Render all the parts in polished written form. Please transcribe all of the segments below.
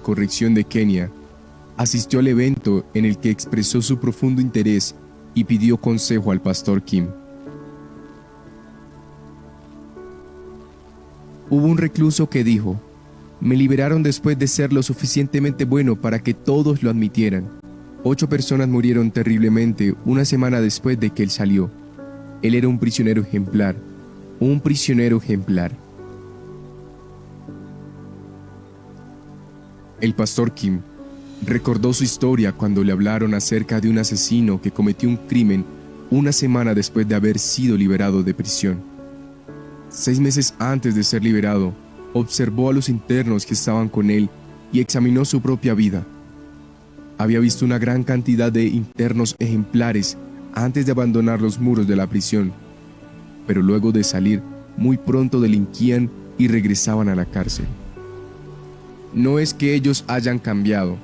Corrección de Kenia, asistió al evento en el que expresó su profundo interés y pidió consejo al pastor Kim. Hubo un recluso que dijo: Me liberaron después de ser lo suficientemente bueno para que todos lo admitieran. 8 personas murieron terriblemente una semana después de que él salió. Él era un prisionero ejemplar, un prisionero ejemplar. El pastor Kim recordó su historia cuando le hablaron acerca de un asesino que cometió un crimen una semana después de haber sido liberado de prisión. 6 meses antes de ser liberado, observó a los internos que estaban con él y examinó su propia vida. Había visto una gran cantidad de internos ejemplares antes de abandonar los muros de la prisión, pero luego de salir, muy pronto delinquían y regresaban a la cárcel. No es que ellos hayan cambiado.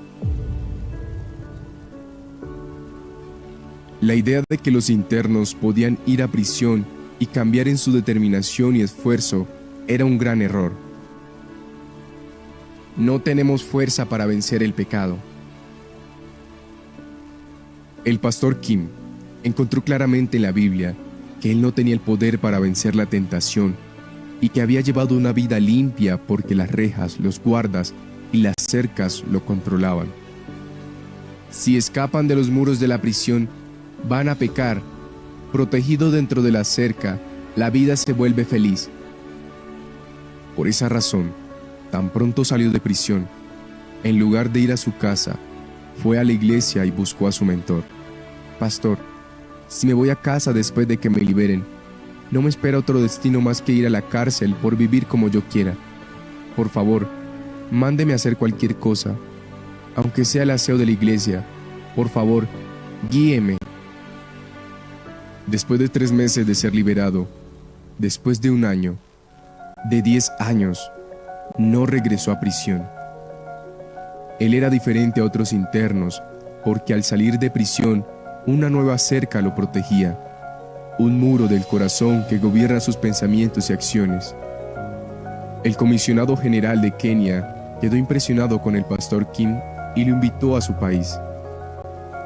La idea de que los internos podían ir a prisión y cambiar en su determinación y esfuerzo era un gran error. No tenemos fuerza para vencer el pecado. El pastor Kim encontró claramente en la Biblia que él no tenía el poder para vencer la tentación y que había llevado una vida limpia porque las rejas, los guardas y las cercas lo controlaban. Si escapan de los muros de la prisión, van a pecar. Protegido dentro de la cerca, la vida se vuelve feliz. Por esa razón, tan pronto salió de prisión, en lugar de ir a su casa, fue a la iglesia y buscó a su mentor. Pastor, si me voy a casa después de que me liberen, no me espera otro destino más que ir a la cárcel por vivir como yo quiera. Por favor, mándeme a hacer cualquier cosa, aunque sea el aseo de la iglesia. Por favor, guíeme. Después de 3 meses de ser liberado, después de un año, de 10 años, no regresó a prisión. Él era diferente a otros internos, porque al salir de prisión, una nueva cerca lo protegía, un muro del corazón que gobierna sus pensamientos y acciones. El comisionado general de Kenia quedó impresionado con el pastor Kim y lo invitó a su país.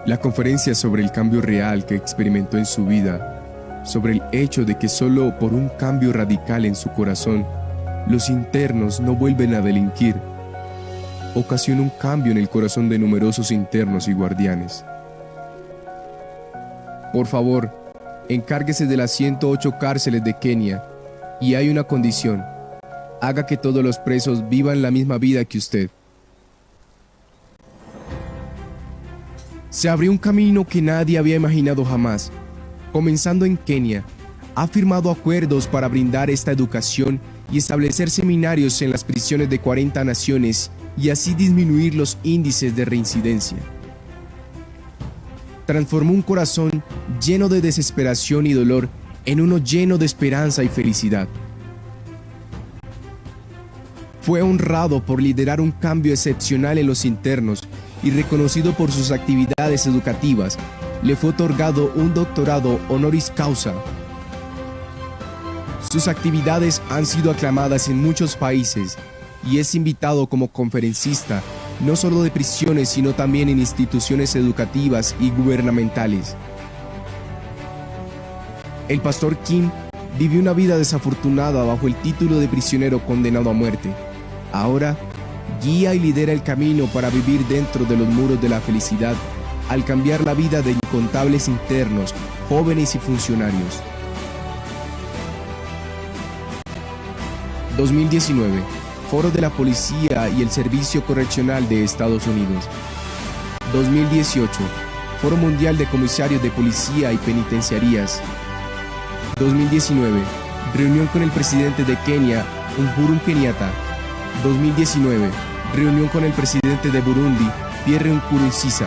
La conferencia sobre el cambio real que experimentó en su vida, sobre el hecho de que solo por un cambio radical en su corazón, los internos no vuelven a delinquir, ocasionó un cambio en el corazón de numerosos internos y guardianes. Por favor, encárguese de las 108 cárceles de Kenia, y hay una condición: haga que todos los presos vivan la misma vida que usted. Se abrió un camino que nadie había imaginado jamás. Comenzando en Kenia, ha firmado acuerdos para brindar esta educación y establecer seminarios en las prisiones de 40 naciones y así disminuir los índices de reincidencia. Transformó un corazón lleno de desesperación y dolor en uno lleno de esperanza y felicidad. Fue honrado por liderar un cambio excepcional en los internos y reconocido por sus actividades educativas. Le fue otorgado un doctorado honoris causa. Sus actividades han sido aclamadas en muchos países y es invitado como conferencista, no solo de prisiones, sino también en instituciones educativas y gubernamentales. El pastor Kim vivió una vida desafortunada bajo el título de prisionero condenado a muerte. Ahora, guía y lidera el camino para vivir dentro de los muros de la felicidad al cambiar la vida de incontables internos, jóvenes y funcionarios. 2019, Foro de la Policía y el Servicio Correccional de Estados Unidos. 2018, Foro Mundial de Comisarios de Policía y Penitenciarías. 2019, reunión con el presidente de Kenia, Uhuru Kenyatta. 2019, reunión con el presidente de Burundi, Pierre Nkurunziza.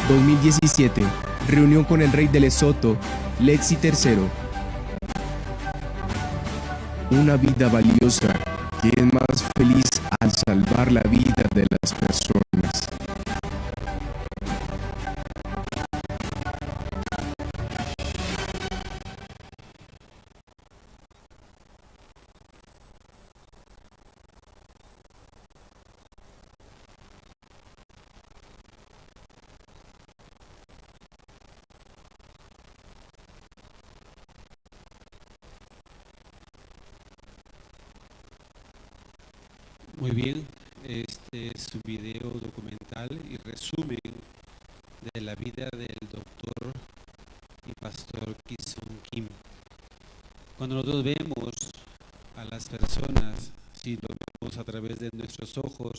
2017, reunión con el rey de Lesoto, Letsie tercero. Una vida valiosa que es más feliz al salvar la vida de las personas. Muy bien, este es un video documental y resumen de la vida del doctor y pastor Kisong Kim. Cuando nosotros vemos a las personas, si lo vemos a través de nuestros ojos,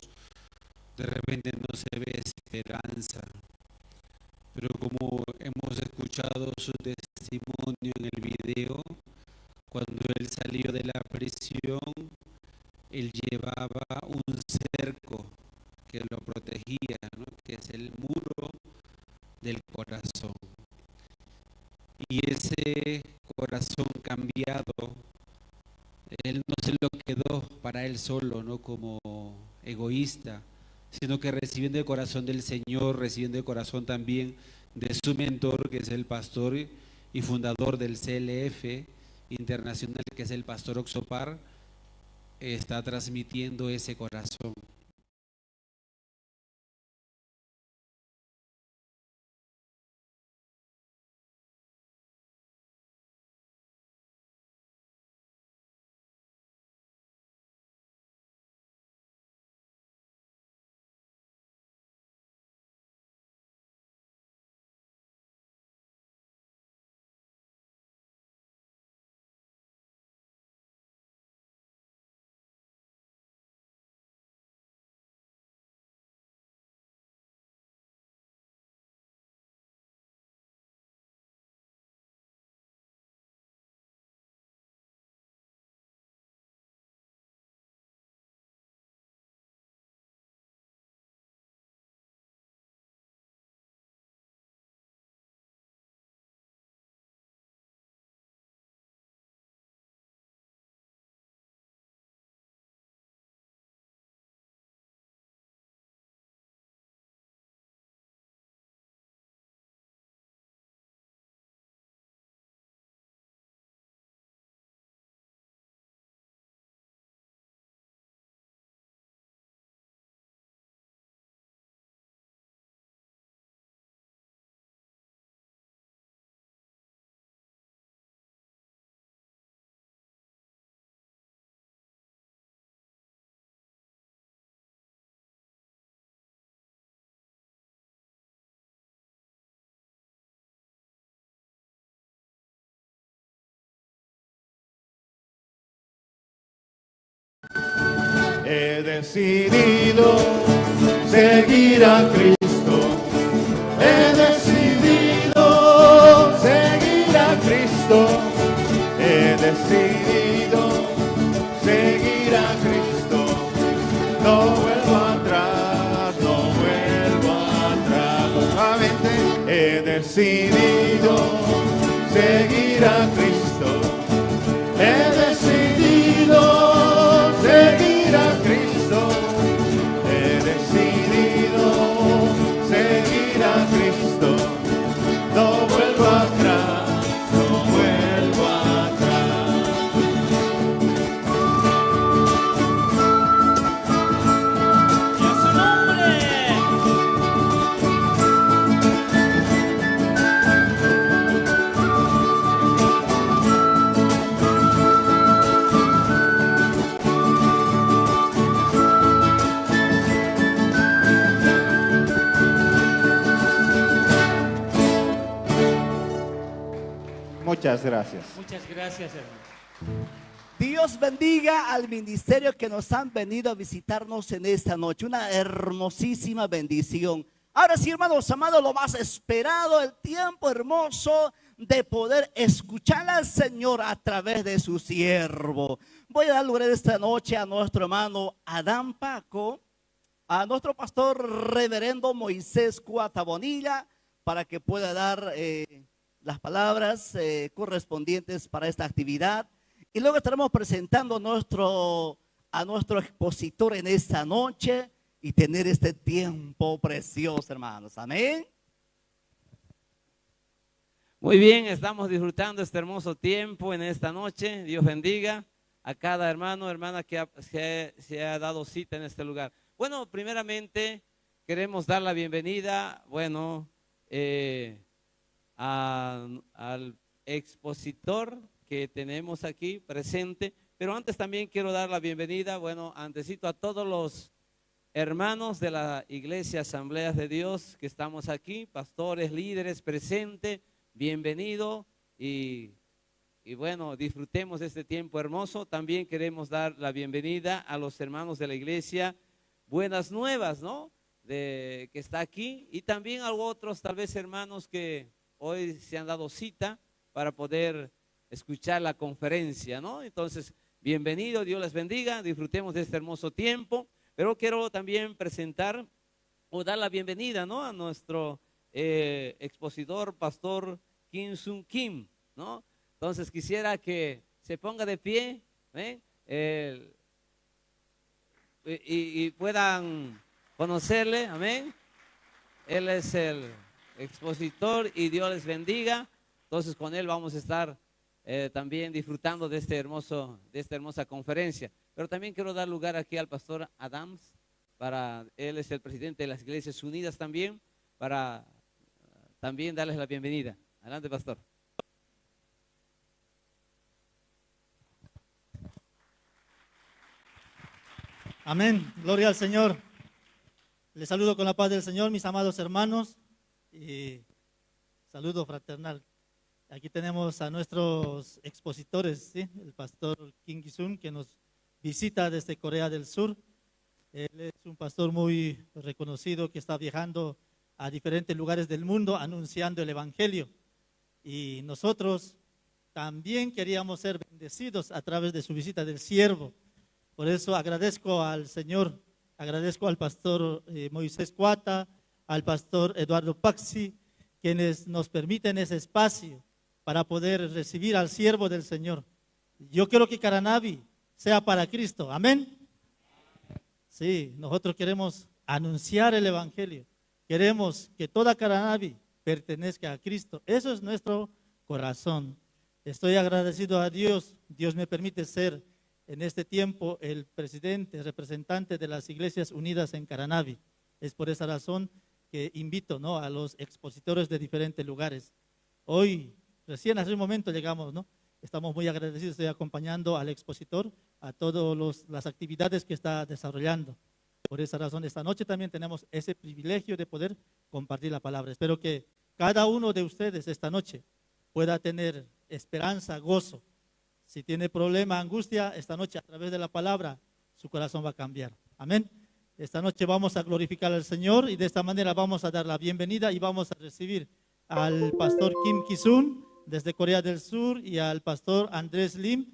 de repente no se ve esperanza. Pero como hemos escuchado su testimonio en el video, cuando él salió de la prisión, él llevaba un cerco que lo protegía, ¿no? Que es el muro del corazón. Y ese corazón cambiado, él no se lo quedó para él solo, ¿no? Como egoísta, sino que recibiendo el corazón del Señor, recibiendo el corazón también de su mentor, que es el pastor y fundador del CLF Internacional, que es el pastor Oxopar, está transmitiendo ese corazón. He decidido seguir a Cristo. He decidido seguir a Cristo. He decidido seguir a Cristo. No vuelvo atrás, no vuelvo atrás. Nuevamente he decidido seguir a Cristo. He decidido seguir a Cristo. He decidido seguir a Cristo. No vuelvo atrás, no vuelvo atrás. ¡Y a su nombre! Muchas gracias. Muchas gracias, hermano. Dios bendiga al ministerio que nos han venido a visitarnos en esta noche. Una hermosísima bendición. Ahora sí, hermanos amados, lo más esperado, el tiempo hermoso de poder escuchar al Señor a través de su siervo. Voy a dar lugar esta noche a nuestro hermano Adán Paco, a nuestro pastor reverendo Moisés Cuata Bonilla, para que pueda dar las palabras correspondientes para esta actividad. Y luego estaremos presentando a nuestro expositor en esta noche y tener este tiempo precioso, hermanos. Amén. Muy bien, estamos disfrutando este hermoso tiempo en esta noche. Dios bendiga a cada hermano, hermana que se ha dado cita en este lugar. Bueno, primeramente queremos dar la bienvenida, al expositor que tenemos aquí presente. Pero antes también quiero dar la bienvenida, bueno, antesito a todos los hermanos de la Iglesia Asambleas de Dios que estamos aquí, pastores, líderes presentes, bienvenido y bueno, disfrutemos de este tiempo hermoso. También queremos dar la bienvenida a los hermanos de la Iglesia Buenas Nuevas, ¿no? Que está aquí, y también a otros tal vez hermanos que hoy se han dado cita para poder escuchar la conferencia, ¿no? Entonces, bienvenido, Dios les bendiga, disfrutemos de este hermoso tiempo. Pero quiero también presentar o dar la bienvenida, ¿no?, a nuestro expositor, pastor Kim Sung Kim, ¿no? Entonces quisiera que se ponga de pie, ¿eh? Y puedan conocerle, amén. Él es el expositor y Dios les bendiga. Entonces con él vamos a estar también disfrutando de, de esta hermosa conferencia. Pero también quiero dar lugar aquí al pastor Adams, él es el presidente de las Iglesias Unidas también, para también darles la bienvenida. Adelante, pastor. Amén, gloria al Señor. Les saludo con la paz del Señor, mis amados hermanos, y saludo fraternal. Aquí tenemos a nuestros expositores, ¿sí? El pastor Kim Ki-sun, que nos visita desde Corea del Sur. Él es un pastor muy reconocido que está viajando a diferentes lugares del mundo anunciando el Evangelio. Y nosotros también queríamos ser bendecidos a través de su visita del siervo. Por eso agradezco al Señor, agradezco al pastor Moisés Cuata, al pastor Eduardo Paxi, quienes nos permiten ese espacio para poder recibir al siervo del Señor. Yo quiero que Caranavi sea para Cristo, amén. Sí, nosotros queremos anunciar el Evangelio, queremos que toda Caranavi pertenezca a Cristo. Eso es nuestro corazón. Estoy agradecido a Dios. Dios me permite ser en este tiempo el presidente, representante de las Iglesias Unidas en Caranavi. Es por esa razón que invito, ¿no?, a los expositores de diferentes lugares. Hoy, recién hace un momento llegamos, ¿no? Estamos muy agradecidos, estoy acompañando al expositor a todas las actividades que está desarrollando. Por esa razón, esta noche también tenemos ese privilegio de poder compartir la palabra. Espero que cada uno de ustedes esta noche pueda tener esperanza, gozo. Si tiene problema, angustia, esta noche a través de la palabra, su corazón va a cambiar. Amén. Esta noche vamos a glorificar al Señor y de esta manera vamos a dar la bienvenida y vamos a recibir al pastor Kim Ki-sun desde Corea del Sur y al pastor Andrés Lim,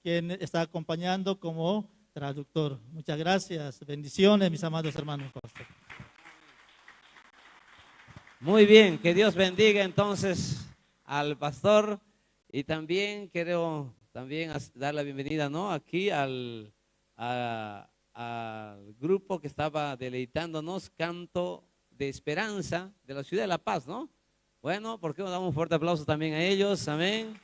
quien está acompañando como traductor. Muchas gracias. Bendiciones, mis amados hermanos. Pastor. Muy bien, que Dios bendiga entonces al pastor y también quiero también dar la bienvenida, ¿no?, aquí al grupo que estaba deleitándonos, Canto de Esperanza de la Ciudad de La Paz, ¿no? Bueno, ¿por qué no damos un fuerte aplauso también a ellos? Amén.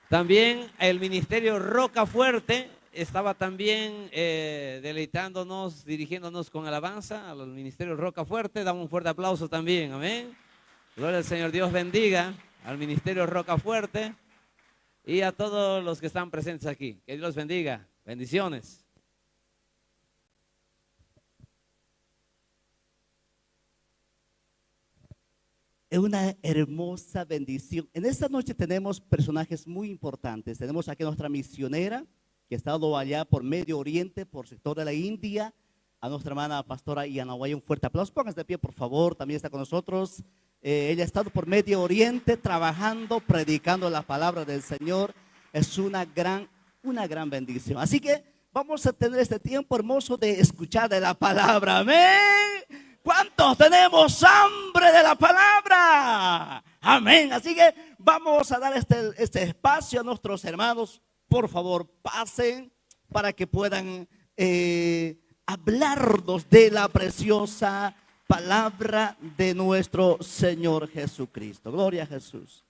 También el Ministerio Roca Fuerte estaba también deleitándonos, dirigiéndonos con alabanza al Ministerio Roca Fuerte. Damos un fuerte aplauso también, amén. Gloria al Señor, Dios bendiga al Ministerio Roca Fuerte y a todos los que están presentes aquí. Que Dios los bendiga. Bendiciones. Es una hermosa bendición. En esta noche tenemos personajes muy importantes. Tenemos aquí a nuestra misionera que ha estado allá por Medio Oriente, por sector de la India, a nuestra hermana pastora Yanahuaya. Un fuerte aplauso. Pónganse de pie, por favor. También está con nosotros. Ella ha estado por Medio Oriente trabajando, predicando la palabra del Señor. Es una gran bendición. Así que vamos a tener este tiempo hermoso de escuchar de la palabra. Amén. ¿Cuántos tenemos hambre de la palabra? Amén. Así que vamos a dar este espacio a nuestros hermanos. Por favor, pasen para que puedan hablarnos de la preciosa palabra de nuestro Señor Jesucristo. Gloria a Jesús.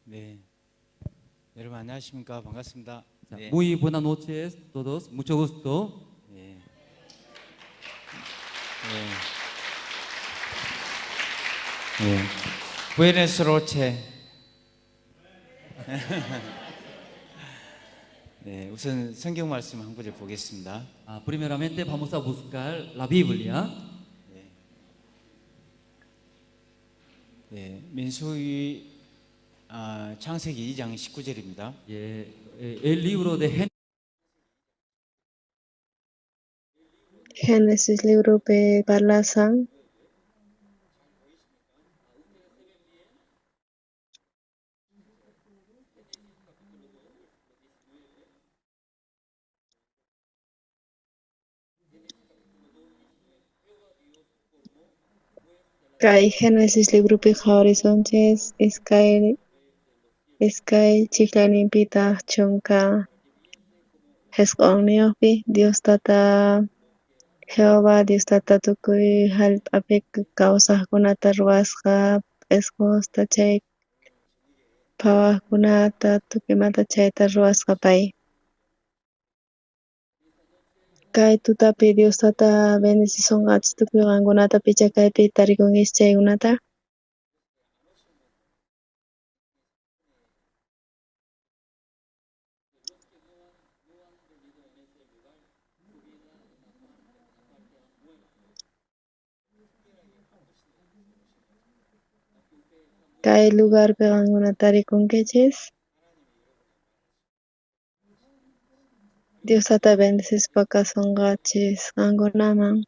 네, 여러분 안녕하십니까? 반갑습니다. 네. Muy buenas noches todos, mucho gusto. 네. 예. Buenas noches. 네, 우선 성경 말씀 한 구절 보겠습니다. Primeramente vamos a buscar la Biblia. 네, 민수기 창세기 2장 19절입니다. 예, el libro de Génesis. Génesis libropi parlashan. Kay Génesis libropi qhawarisunchis iskay chijlayninpitaq 19 niyuqpi Dios tata Jehová Dios tata tukuy jallp'api kawsaqkunata ruwasqa p'isqusta chay phawaqkunata tukuy imata chayta ruwasqa pay. Kay tutapi Dios tata bendecisunqachis tukuy qankunata picha kaypi tarikunkichis chaykunata. Kay lugarpi qankuna tarikunkichis. Dios tata bendecispa kasunqachis qankunaman.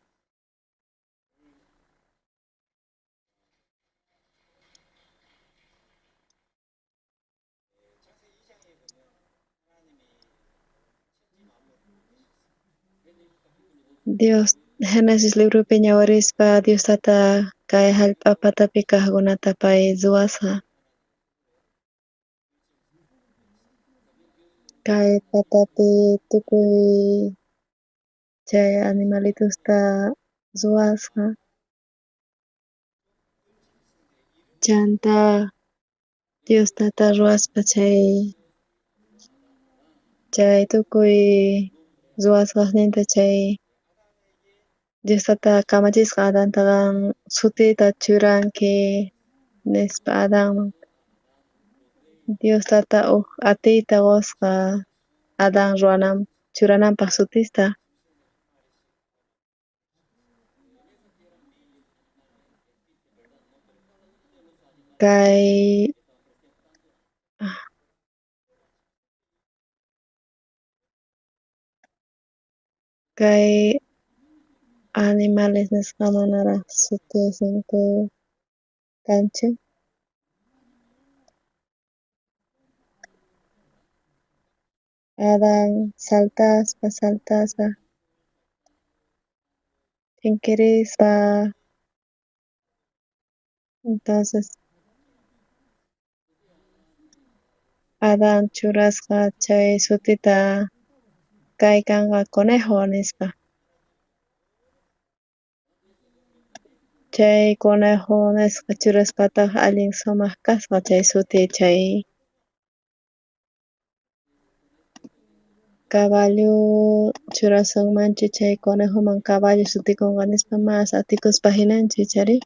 Dios Génesis libropi ñawirispa Dios tata kay jallp'a patapi kaqkunata pay ruwasqa. Kay patapi tukuy chay animalitusta ruwasqa. Chanta Dios tata ruwaspa chay tukuy ruwasqasninta chay Dios tata kamachisqa Adantaqa sutita churanki nispa Adanman. Dios tata uj atiyta qusqa Adán ruwanan churananpaq sutista. Kay kay animales nisqa manaraq sutisninku kanchu. Adán saltaspa saltaspa t'inkirispa entonces Adán churasqa chay sutita kay kanqa conejo nispa. Chay conejo nisqa churaspataq allin sumaq kasqa chay suti chay caballo churasunmanchu chay conejoman caballo sutikunqa nispa mas atikuspa hinanchu ichari.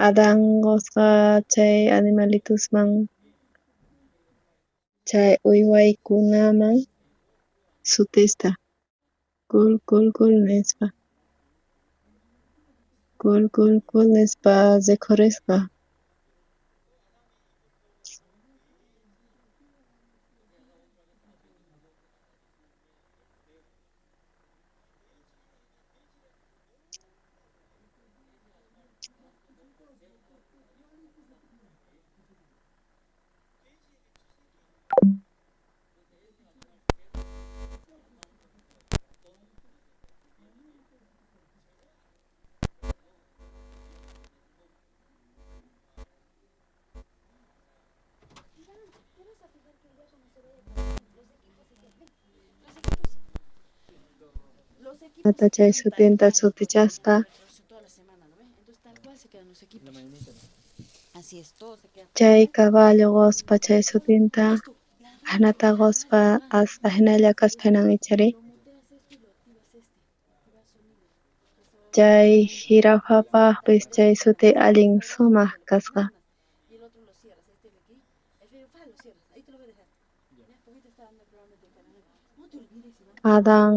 Adán qusqa chay animalitusman chay uywaykunaman sutista kul kul kul nispa. Kul kul kul nispa rikhurisqa. Tata chay sutinta sutichaspa. Chay caballo quspa chay sutinta Ajinata qospa as ajinalla kaspa hinan ichari? Chay jirafapajpis chay suti allin sumaj kasqa. Adán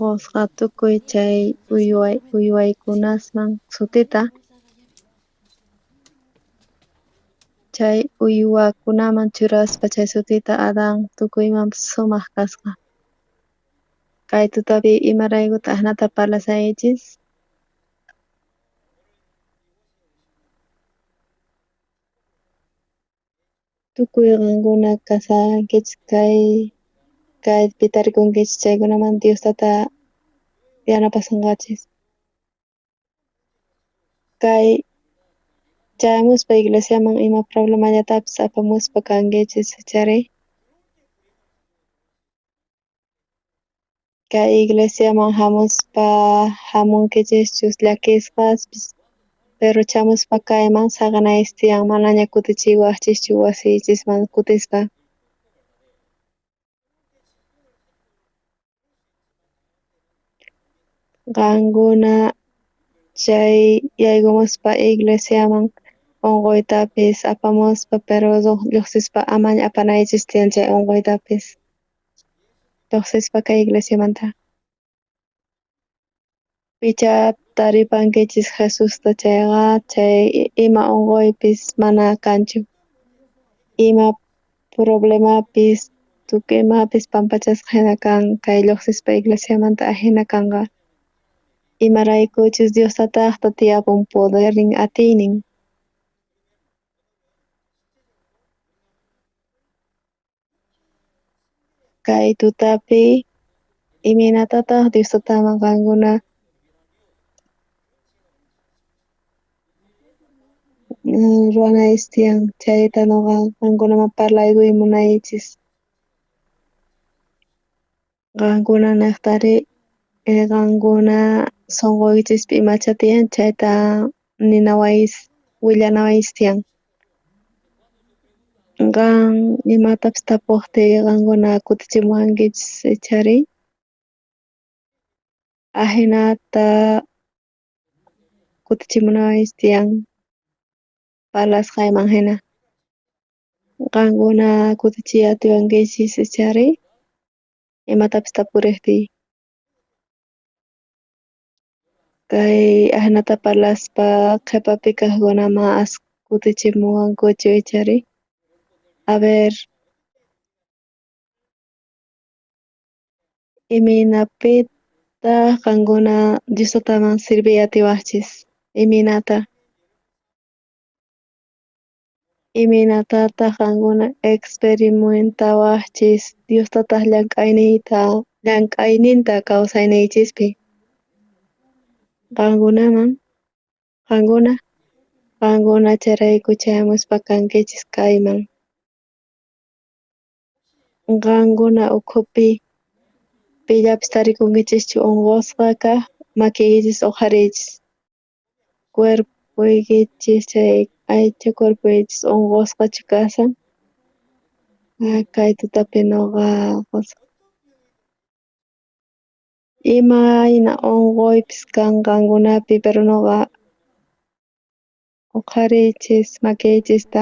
qosqa tukuy chay uywaykunasman sutita. Chay uywakunaman churaspa chay sutita Adán tukuymanpis sumaj kasqa. Kay tutapi imaraykutaq ajinata parlashaychis? Tukuy qankuna kashankichis kay kaypi tarikunkichis chaykunaman Dios tata yanapasonqachis. Kay chayamuspa iglesiaman ima problemallatapis apamuspa kankichis ichari? Kay iglesiaman hamuspa hamunkichischus llakisqaspis, pero chamuspa kayman saqenaychis tiyan manaña kutichiwajchischu wasiychisman kutispa. Qankuna chay yaykumuspa iglesiaman unquytapis apamuspa pero lluqsispa amaña apanaychis tiyan chay unquytapis. Lluqsispa kay iglesiamanta. Pichá taripankichis Jesusta chayqa chay ima unquypis mana kanchu. Ima problemapis tukuy imapis pampachasqa hina kan kay lluqsispa iglesiamanta ajina kanqa. Imaraykuchus Dios tataqta tiyapun podernin atiynin. Kay tutapi imaynatataq Dios tataman qankuna ruwanaychis tiyan chayta nuqa qankunaman parlaykuy munaychis. Qankuna niqtari qankuna sunquykichispi imacha tiyan chayta ninawaychis willanawaychis tiyan. Qan imatapis tapuqtiy qankuna kutichimuwankichis ichari? Ajinata kutichimunawaychis tiyan parlasqayman hina. Qankuna kutichiy atiwankichis ichari? Imatapis tapuriqtiy. Kay ajinata parlaspa qhipapi kaqkuna ma as kutichimuwankuchu ichari? A ver. Imaynapitaq qankuna Dios tataman sirviy atiwaqchis? Imaynata? Imaynatataq qankuna experimentawaqchis Dios tataq llank'ayninta kawsayniychispi? Qankunaman, qankuna, qankuna chayrayku chayamuspa kankichis kayman. Qankuna ukhupi pillapis tarikunkichischu unqusqa kaq makiykichis uqhariychis. Cuerpoykichis chay aycha cuerpoykichis unqusqachu kashan? Kay tutapi nuqa qusaq. Imayna unquypis kan qankunapi pero nuqa uqhariychis makiykichista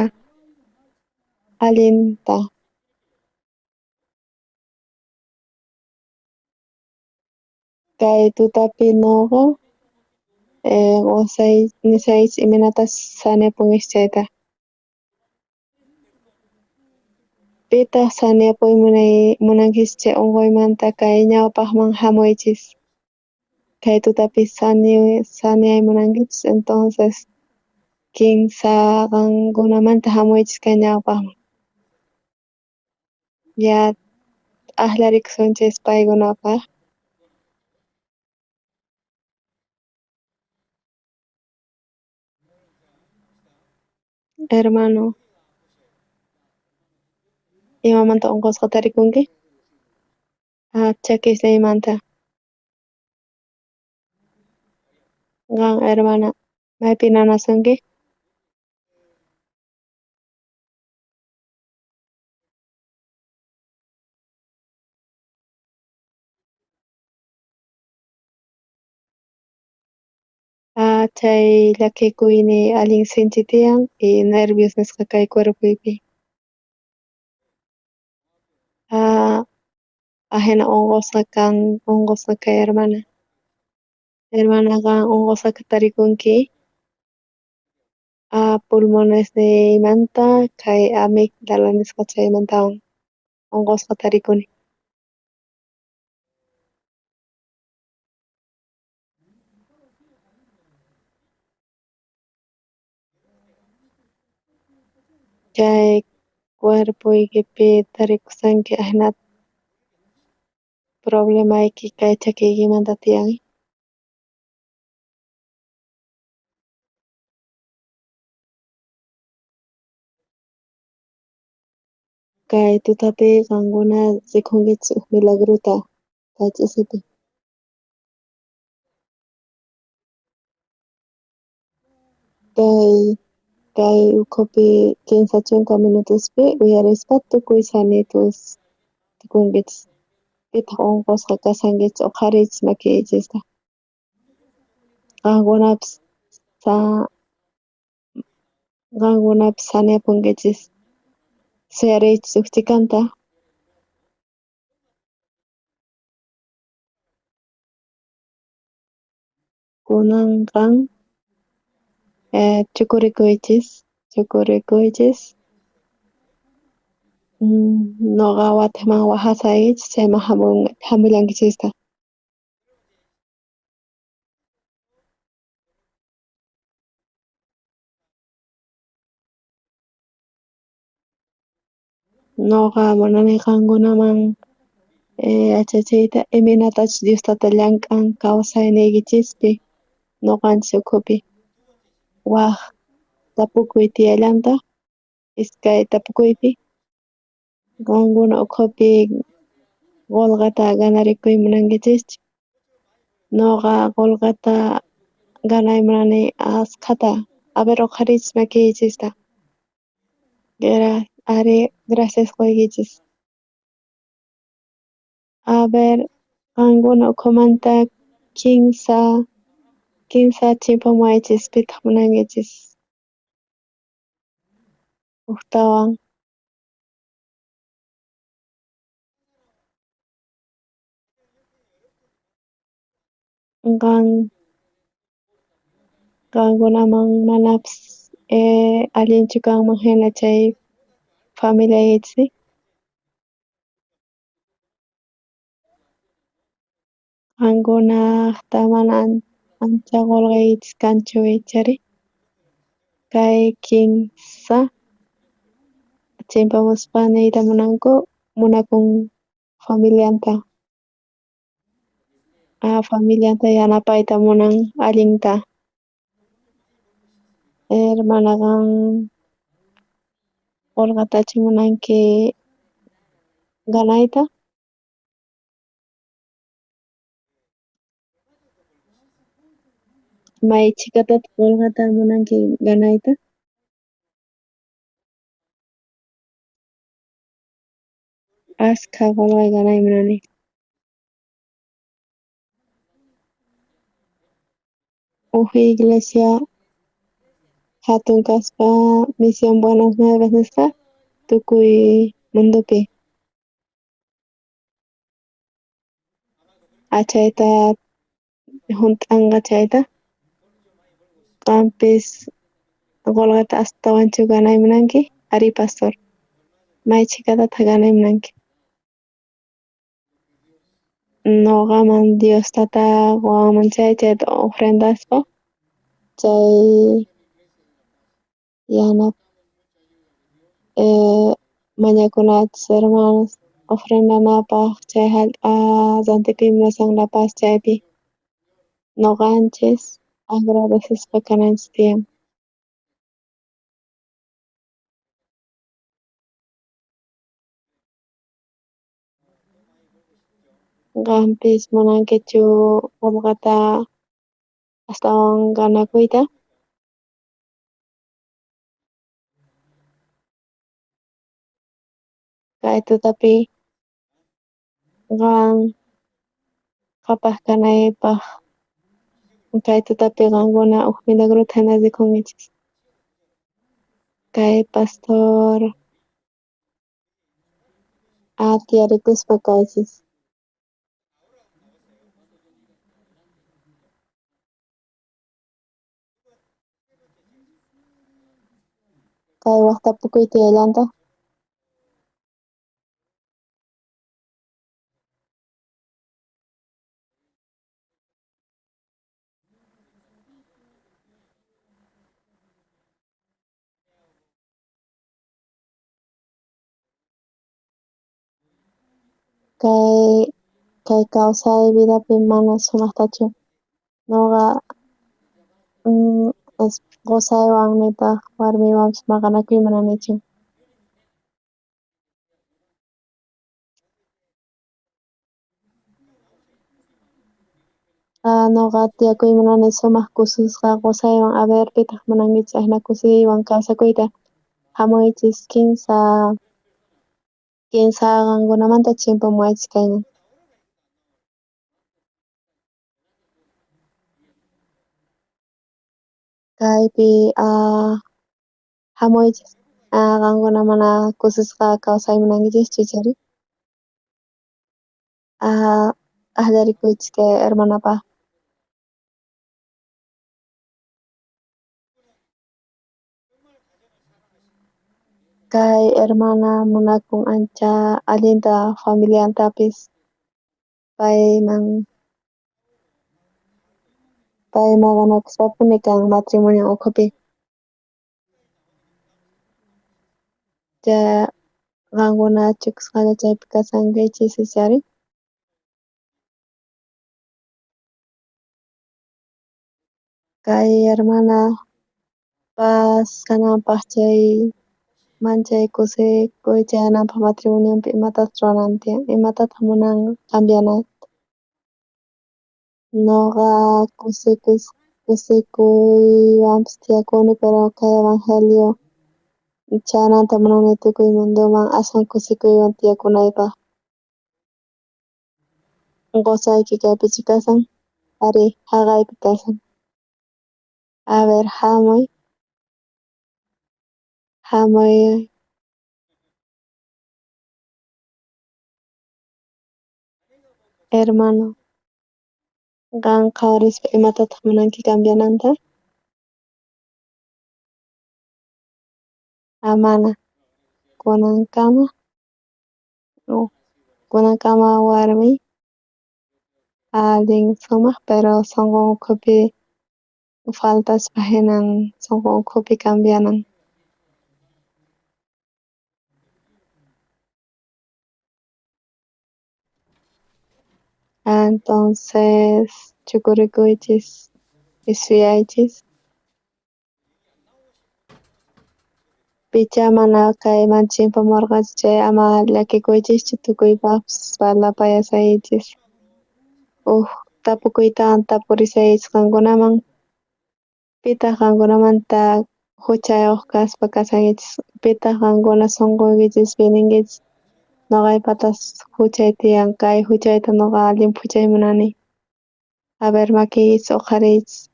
allinta. Kay tutapi nuqa qusay nisaychis imaynatas sanayapunkichis chayta. Pitaq sanayapuy munankichis chay unquymanta kay ñawpaqman hamuychis. Kay tutapi saniyay munankichis entonces kinsa qankunamanta hamuychis kay ñawpaqman. Ya aqllarikusunchis paykunapaq. Hermano, imamanta unqusqa tarikunki? Chakisniymanta. Qan hermana, maypi nanasunki? Chay llakikuyniy allin sinchi tiyan y nervios nisqa kay cuerpoypi. Ajina unqusqa kan, unqusqa kay hermana. Hermana qan unqusqa tarikunki? Pulmonesniymanta kay amigdala nisqa chaymantawan unqusqa tarikuni. Chay cuerpoykipi tarikusanki ajinata problemayki kay chakiykimanta tiyan. Kay tutapi qankuna rikunkichis uj milagrota kay ch'isipi. Kay ukhupi 30 minutospi uyarispa tukuy sanitos tukunkichis. Pitaq unqusqa kashankichis uqhariychis makiykichista. Qankunapis saniyapunkichis. Suyariychis uj chhikanta. Kunan qan chukurikuychis, chukurikuychis. Nuqa watejman wajasaykichis chayman jamullankichistaq. Nuqa munani qankunaman yachachiyta imaynatachus Dios tata llank'an kawsayniykichispi nuqanchis ukhupi. Waj tapukuy tiyallantaq iskay tapukuypi qankuna ukhupi qullqita ganarikuy munankichischu? Nuqa qullqita ganay munani askhata. A ver uqhariychis makiykichista. Ari, gracias quykichis. A ver qankuna ukhumanta kinsa chimpamuwaychis pitaq munankichis ujtawan. Qan qankunaman manapis allinchu kanman hina chay familiaykichis. Qankunaqta mana ancha qullqiykichis kanchu ichari? Kay kinsa chimpamuspa niyta munanku munakun familianta. Familianta yanapayta munan allinta. Hermana qan qullqitachu munanki ganayta? May chhikatataq qullqita munanki ganayta? Askha qullqi ganay munani. Uj iglesia jatun kaspa Misión Buenas Nuevas nisqa tukuy mundopi. Achayta junt'anqa chayta qampis qullqita astawanchu ganay munanki? Ari pastor. May chhikatataq ganay munanki? Nuqaman Dios tata quwanman chay chayta ofrendaspa chay yanap mañakunachis hermanos ofrendanapaj chay jallp'a rantikuy munashan La Paz chaypi nuqanchis agradecesqa kananchis tiyan. Qampis munankichu qullqita astawan ganakuyta? Kay tutapi qan qhapaj kanaypaj Kay tutapi qankuna uj milagrota jina rikunkichis. Kay pastor tiyarikuspa kaychis. Kay waj tapukuy tiyallantaq. Kay kawsay vidapi mana sumajtachu nuqa qusaywan nitaq warmiywanpis maqanakuy munanichu. Nuqa tiyakuy munani sumaq kusisqa qusaywan. A ver, pitaq munankichis ajina kusiywan kawsakuyta? Hamuychis kinsa qankunamanta chimpamuwaychis kayman. Kaypi hamuychis. Qankuna mana kusisqa kawsay munankichischu ichari? Ajllarikuychis kay hermanapaq. Kay hermana munakun ancha allinta familiantapis payman pay maqanakuspapuni kan matrimonio ukhupi. Qankuna chukusqalla chaypi kashankichis ichari? Kay hermana paz kananpaq chay manchay kusikuy chayananpaq matrimonionpi imatataq ruwanan tiyan, imatataq munan cambiananta. Nuqa kusikuywanpis tiyakuni pero kay evangelio chayananta munani tukuy mundoman aswan kusikuywan tiyakunaypaq. Qusayki kaypichu kashan? Ari, jaqaypi kashan. A ver, hamuy. Hamuy. Hermano, qan qhawarispa imatataq munanki cambiananta? Mana. Kunankama warmiy allin sumaq pero sunqun ukhupi faltaspa hinan sunqun ukhupi cambianan. Entonces chukurikuychis y suyaychis. Pichá mana kayman chimpamurqachu chay ama llakikuychischu tukuypaqpis parlapayasaychis. Uj tapukuytawan tapurisaychis qankunaman. Pitaq qankunamanta huchayuq kaspa kashankichis? Pitaq qankuna sunquykichispi ninkichis nuqaypatas huchay tiyan, kay huchayta nuqa llimphuchay munani? A ver, makiykichis uqhariychis.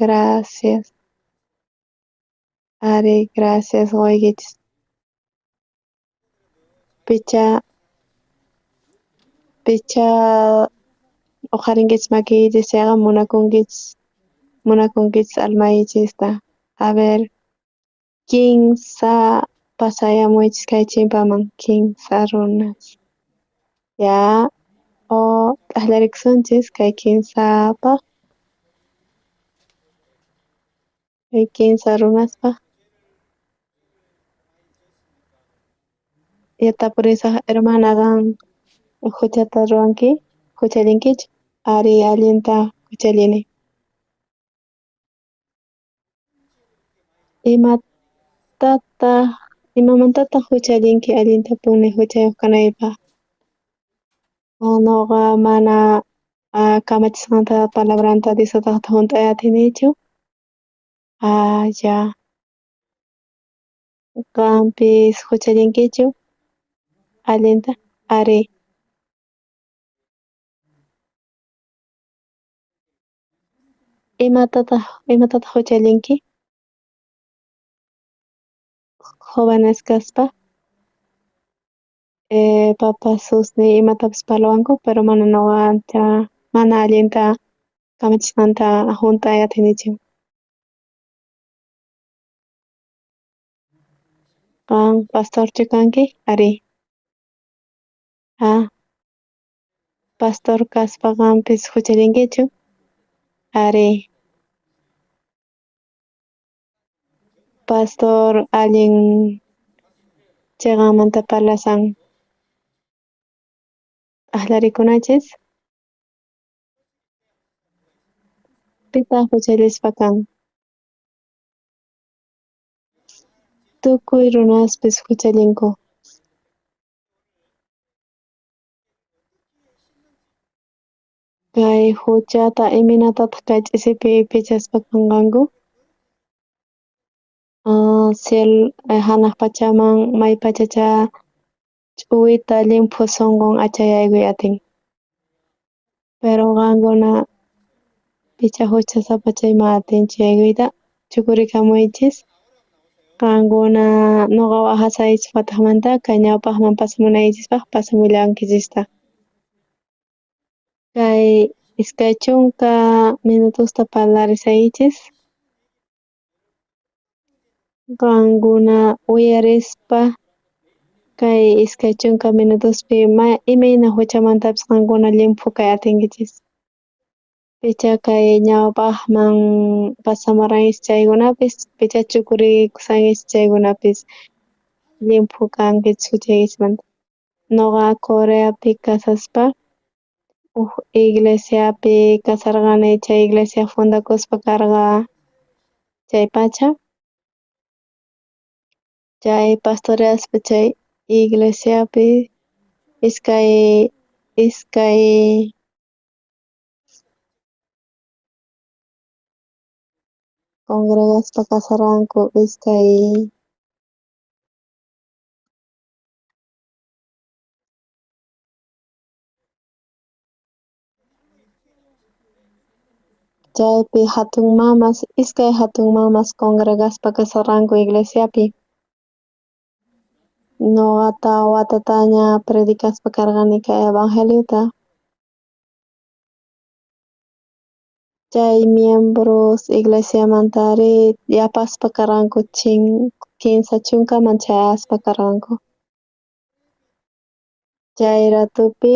Gracias. Ari, gracias quykichis. Pichá uqharinkichis makiykichis chayqa munakunkichis almaykichista. A ver, kinsa pasayamuychis kay chimpaman, kinsa runas. Ya, t'aqllarikusunchis kay kinsapaq. Kay kinsa runaspaq. Ya tapurisaq, hermana, qan huchata ruwanki? Huchallinkichu? Ari, allinta huchallini. Imamantataq huchallinki allintapuni huchayuq kanaypaq? Nuqa mana kamachisqanta palabranta Diostataqta hunt'ay atinichu. Ya. Qampis huchallinkichu? Allinta? Ari. Imatataq huchallinki? Jóvenes kaspa papasusniy imatapis parlawanku pero mana nuqa ancha mana allinta kamachisqanta junt'ay atinichu. Qan pastorchu kanki? Arí. Ah, pastor kaspa qampis huchallinkichu? Arí. Pastor allin chiqanmanta parlasan. Aqllarikunachis? Pitaq huchallispa kan? Tukuy runaspis huchallinku. Kay huchata imaynatataq kay ch'isipi pichaspa kanqanku? Ciel hanaq pachaman maypachachá ch'uwita llimphu sunqun achayaykuy atin. Pero qankuna picha huchasapa chayman atinchu yaykuyta chukurikamuychis. Qankuna nuqa wajasaychis wataqmanta kay ñawpaqman pasamunaykichispaq pasamullankichistaq. Kay 20 minutosta parlarisaykichis. Qankuna uyarispa kay 20 minutospi imayna huchamantapis qankuna llimphu kay atinkichis. Picha kay ñawpaqman pasamurankichis chaykunapis, picha chukurikushankichis chaykunapis llimphu kankichis huchaykichismanta. Nuqa Coreapi kasaspa uj iglesiapi kasarqani, chay iglesia fundakuspa karqa chay pacha. Chay pastoreaspa chay iglesiapi iskay congregaspa kasarqanku iskay chaypi hatun mamas, iskay hatun mamas congregaspa kasarqanku iglesiapi. Nuqa tawa watataña predicaspa karqani kay evangeliota. Chay miembros iglesiamantari yapaspa karqanku 30man chayaspa karqanku. Chay ratupi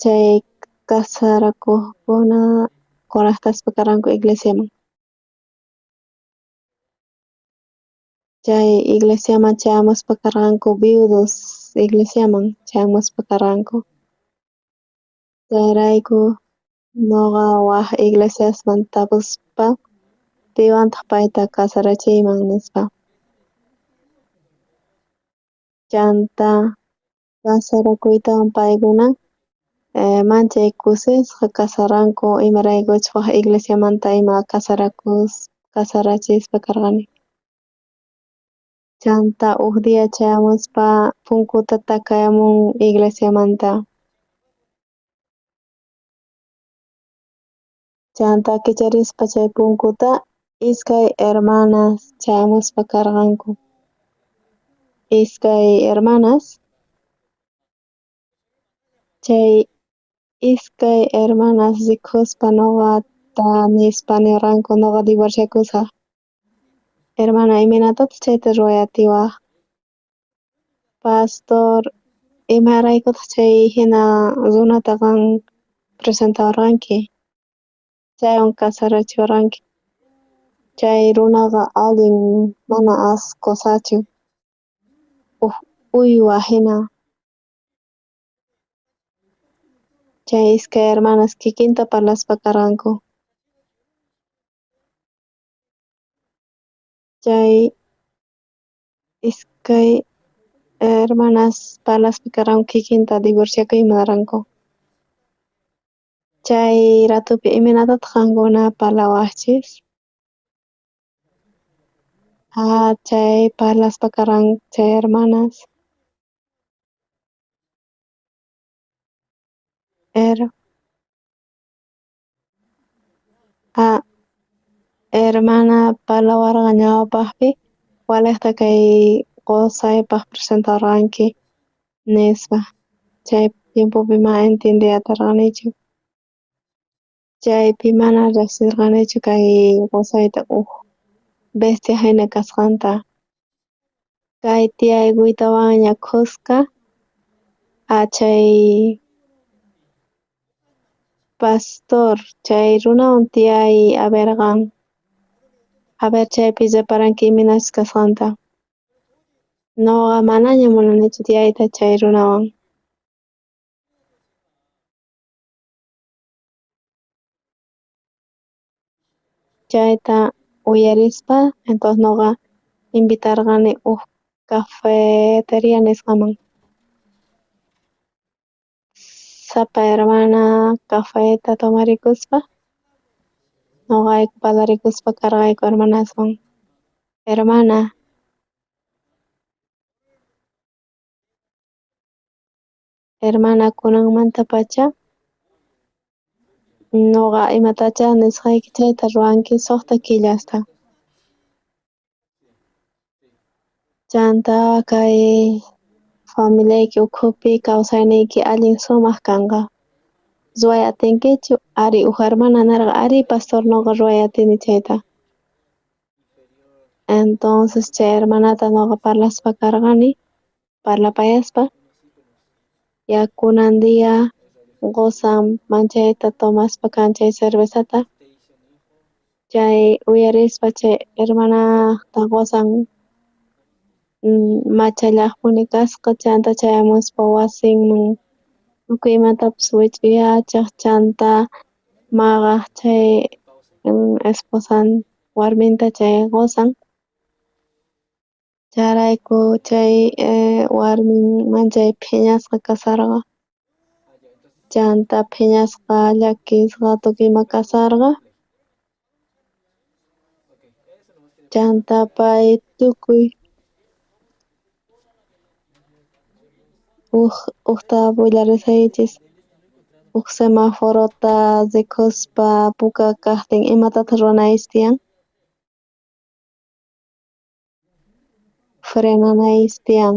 chay kasarakuqkuna conectaspa karqanku iglesiaman. Chay iglesiaman chayamuspa karqanku viudos iglesiaman chayamuspa karqanku. Chayrayku nuqa waj iglesiasman tapuspa piwantaq payta kasarachiyman nispa. Chanta kasarakuytawan paykuna manchay kusisqa kasaranku imaraykuchus waj iglesiamanta ima kasarachispa karqani. Chanta uj día chayamuspa punkuta takayamun iglesiamanta. Chanta kicharispa chay punkuta iskay hermanas chayamuspa karqanku. Iskay hermanas. Chay iskay hermanas rikuspa nuqata nispa nirqanku nuqa divorciakusaj. Hermana, imaynatataq chayta ruway atiwaj? Pastor, imaraykutaq chay hina runata qan presentawarqanki? Chaywan kasarachiwarqanki. Chay runaqa allin mana as qosachu, uj uywa hina. Chay iskay hermanas kikinta parlaspa karqanku. Chay iskay hermanas parlaspa karqanku kikinta divorciakuy munarqanku. Chay ratupi imaynatataq qankuna parlawaqchis? Ah, chay parlaspa karqanku chay hermanas. Hermana parlawarqa ñawpajpi walejta kay qosaypaj presentarqanki nispa. Chay tiempopi mana entiendey atarqanichu. Chaypi mana rejsirqanichu kay qosayta uj bestia jina kasqanta. Kay tiyaykuytawanña khuska chay pastor chay runawan tiyay a ver qan. A ver chaypi reparanki imaynachus kasqanta. Noqa manaña munanichu tiyayta chay runawan. Chayta uyarispa entonces noqa invitarqani uj cafetería nisqaman. Sapa hermana cafeta tomarikuspa noqayku parlarikuspa karqayku hermanaswan. Hermana Hermana kunanmantapacha noqa imatacha nisqayki chayta ruwanki 6 killasta. Chanta kay familiayki ukhupi kawsayniyki allin sumaq kanqa. Ruway atinkichu? Ari, uj hermana nerqa, ari pastor noqa ruway atini chayta. Entonces chay hermanata noqa parlaspa karqani, parlapayaspa. Ya kunan día qosan manchayta tomaspa kan chay cervezata. Chay uyarispa chay hermanajta qosan machallajpuni kasqa chanta chayamuspa wasinman tukuy imatapis wich'uyachaj chanta maqaj chay esposan warminta chay qosan. Chayrayku chay warmin manchay phiñasqa kasarqa. Chanta phiñasqa llakisqa tukuy ima kasarqa. Chanta pay tukuy ujta willarisqaykichis uj semaforota rikuspa puka kajtin imatataj ruwanaychis tiyan? Frenanaychis tiyan.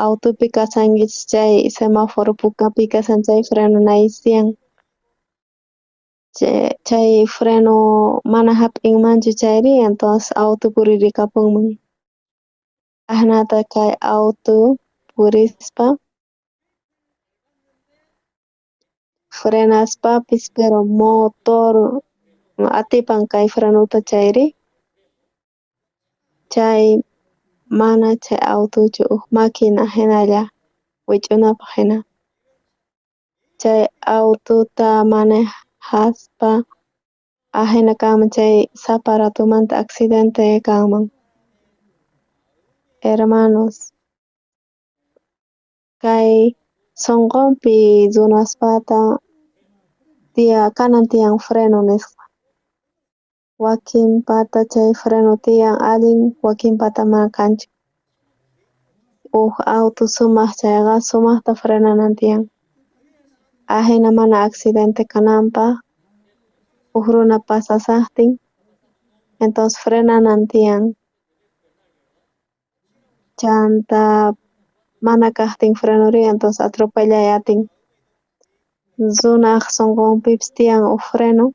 Autopi kashankichis chay semáforo pukapi kashan chay frenanaychis tiyan. Chay freno mana jap'inmanchu chayri entonces auto puririkapunman. Ajinata kay auto purispa frenaspapis pero motor atipan kay frenota chayri chay mana chay autochu uj máquina jinalla wich'unapaj jina. Chay autota manejaspa ajina kanman chay sapa ratumanta accidente kanman. Hermanos, kay sonqonpi runaspata kanan tiyan freno nisqa. Wakinpata chay freno tiyan allin, wakinpata mana kanchu. Uj auto sumaq chayqa sumajta frenanan tiyan. Ajina mana accidente kananpaj, uj runa pasasajtin, entonces frenanan tiyan. Chanta mana kajtin frenori, entonces atropellay atin. Runaj sonqonpipis tiyan uj freno.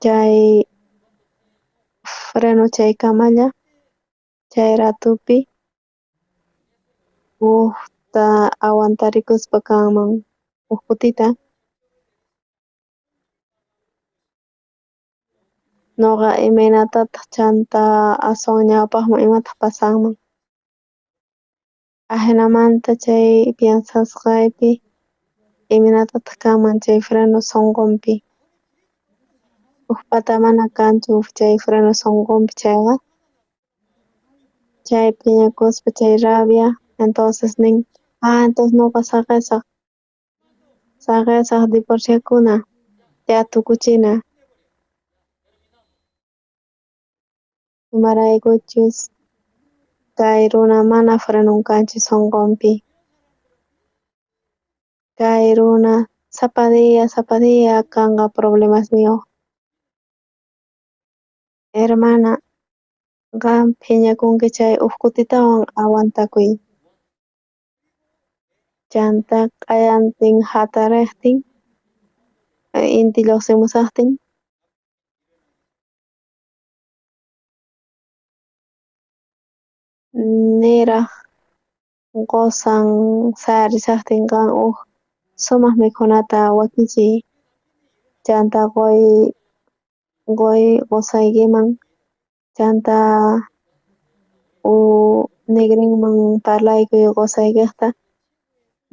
Chay freno chaykamalla, chay ratupi ujta aguantarikuspa kanman uj kutita. Noqa imaynatataj chanta aswan ñawpajman imataj pasanman. Ajinamanta chay piensasqaypi imaynatataj kanman chay freno sonqonpi. Uj pata mana kanchu chay freno sonqonpi chayqa. Chay phiñakuspa chay rabia, entonces nin, entonces noqa saqesaj. Saqesaj divorciakuna, ya tukuchina. Imaraykuchus kay runa mana frenon kanchu sonqonpi. Kay runa sapa día, sapa día kanqa problemasniyoj. Hermana, qan phiñakunki chay uj kutitawan aguantakuy. Chanta q'ayantin jatarejtin, inti llojsimusajtin, niraj qosan sayarishajtin qan uj sumaj mikhunata wakichiy, chanta qoy qosaykiman, chanta nigrinman parlaykuy qosaykejta,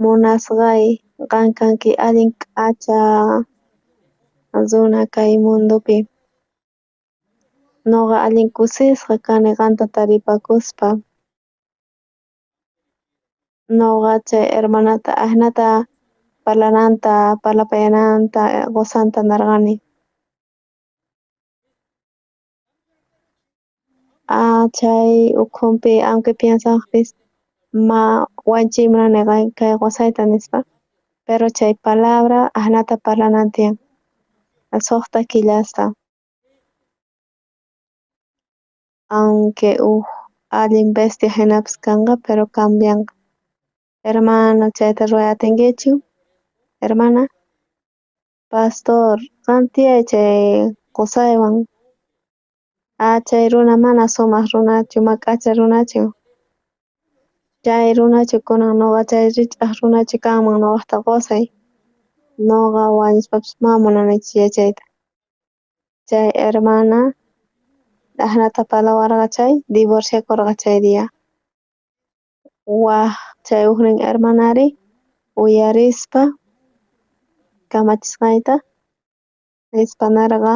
munasqay qan kanki allin k'acha runa kay mundopi, noqa allin kusisqa kani qanta taripakuspa. Noqa chay hermanata ajinata parlananta, parlapayananta qosanta nerqani. Chay ukhunpi aunque piensajpis ma wañuchiy munani kay qosayta nispa, pero chay palabra ajinata parlanan tiyan 6 killasta. Aunque uj allin bestia jinapis kanqa, pero cambianqa. Hermano, chayta ruway atinkichu? Hermana, pastor, qan tiyay chay qosaywan. Chay runa mana sumaj runachu, ma k'acha runachu. Chay runachu kunan noqa chay rich'aj runachu kanman noqajta qosay. Noqa wañuspapis ma munanichu yachayta. Chay hermana ajinata parlawarqa chay, divorciakorqa chay día. Waj chay ujnin hermanari uyarispa kamachisqayta nispa nerqa.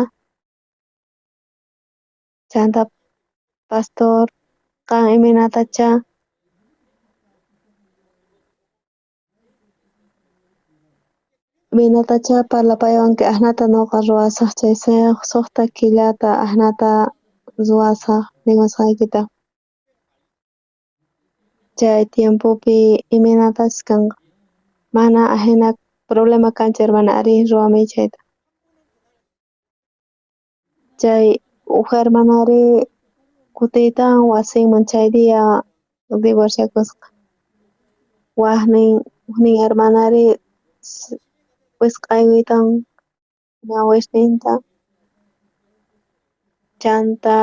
Chanta pastor, qan imaynatachá parlapayawanki ajinata noqa ruwasaj chay 6 killata ajinata ruwasaj niwasqaykita. Chay tiempopi imaynatachus kanqa. Mana ajina problema kanchu hermana, arí ruwamuy chayta. Chay uj hermanari kutiytawan wasinman chay día divorciakusqa. Ujnin hermanari wisq'aykuytawan ñawisninta, chanta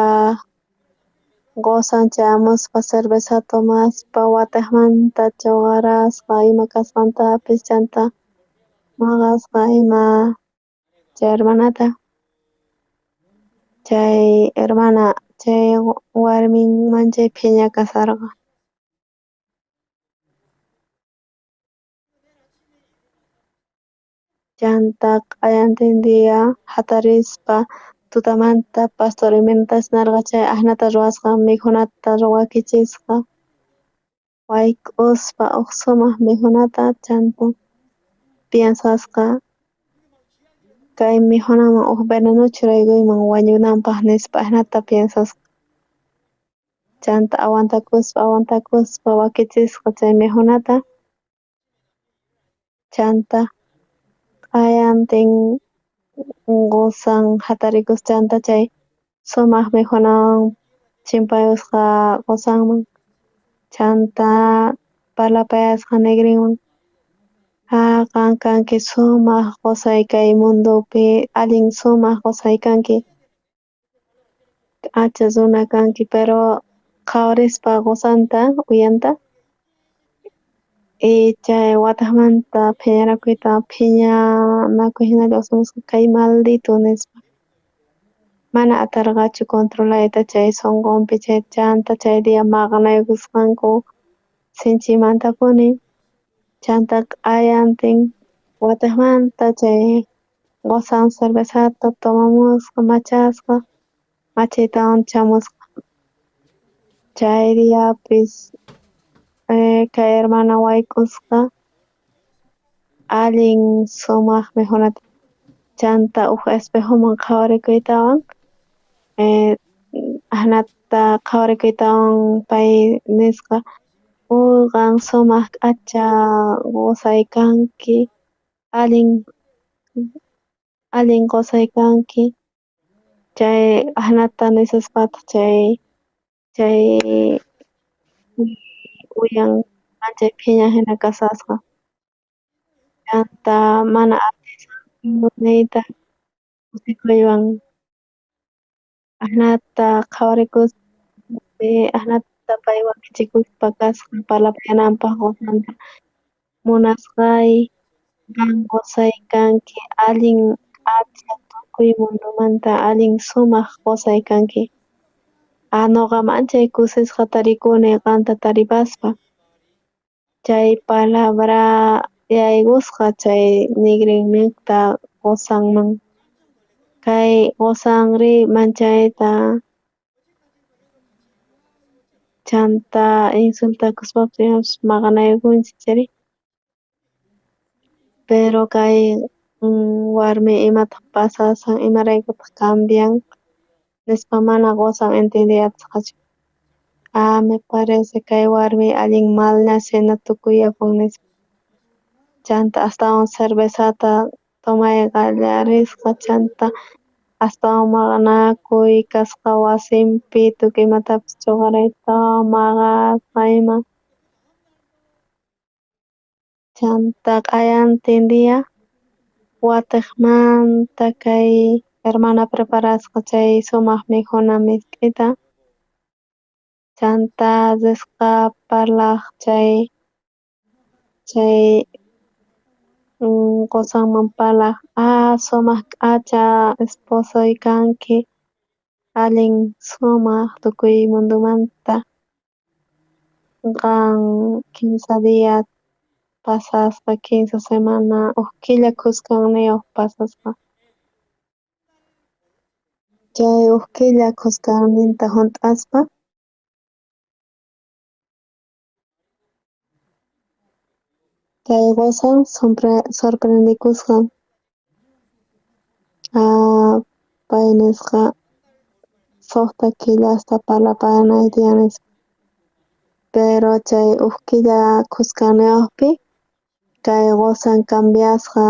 qosan chayamuspa cerveza tomaspa watejmanta choqarasqa ima kasqantapis, chanta maqasqa ima chay hermanata. Chay hermana chay warmin manchay phiña kasharqa. Chanta q'ayantin día jatarispa tutamanta pastor imaynatachus nerqa chay ajinata ruwasqa, mikhunata wakichisqa, wayk'uspa uj sumaj mikhunata, chanta piensasqa kay mikhunaman uj veneno churaykuyman wañunanpaj nispa ajinata piensasqa. Chanta aguantakuspa wakichisqa chay mikhunata, chanta q'ayantin qosan jatarikuspa chanta chay sumaj mikhunawan chimpayusqa qosanman, chanta parlapayasqa nigrinman, qan kanki sumaj qosay kay mundopi, allin sumaj qosay kanki, k'acha runa kanki, pero qhawarispa qosanta uyanta y chay watejmanta phiñarakuyta phiñanakuy jina llojsimusqa kay maldito nispa. Mana atarqachu controlayta chay sonqonpi chay chanta chay día maqanaykusqanku sinchimantapuni, chanta q'ayantin watejmanta chay qosan cervezata tomamusqa machasqa, machaytawan chamusqa. Chay diapis kay hermana wayk'usqa allin sumaj mikhunata, chanta uj espejoman qhawarikuytawan ajinata qhawarikuytawan pay nisqa, qan sumaj k'acha qosay kanki, allin qosay kanki. Chay ajinata nisaspataj chay uyan manchay phiña jina kasasqa. Chanta mana atisqanku niyta kusikuywan ajinata qhawarikuspa ajinata pay wakichikuspa kasqa parlapayananpaj qosanta. Munasqay qan qosay kanki, allin k'acha tukuy mundomanta allin sumaj qosay kanki. Noqa manchay kusisqa tarikuni qanta taripaspa. Chay palabra yaykusqa chay nigrinnejta qosanman. Kay qosanri manchayta chanta insultakuspapis maqanaykunchis chayri. Pero kay warmi imataj pasasan, imaraykutaj cambian nispa mana qosan entiendey atisqachu. Me parece kay warmi allin malñas jina tukuyapun nispa. Chanta astawan cervezata tomay qallarisqa, chanta astawan maqanakuy kasqa wasinpi, tukuy imatapis choqaraytawan maqasqa ima. Chanta q'ayantin día watejmanta kay hermana preparasqa chay sumaj mikhuna misk'ita. Chanta risqa parlaj chay qosanman parlaj, sumaj k'acha esposoy kanki, allin sumaj tukuy mundomanta. Qan 15 día pasasqa, 15 semana, uj killa khuskanniyoj pasasqa. Chay uj killa khuskanninta junt'aspa chay qosan sorprendikusqa. Pay nisqa 6 killasta parlapayanay tiyan nispa. Pero chay uj killa khuskanniyojpi kay qosan cambiasqa,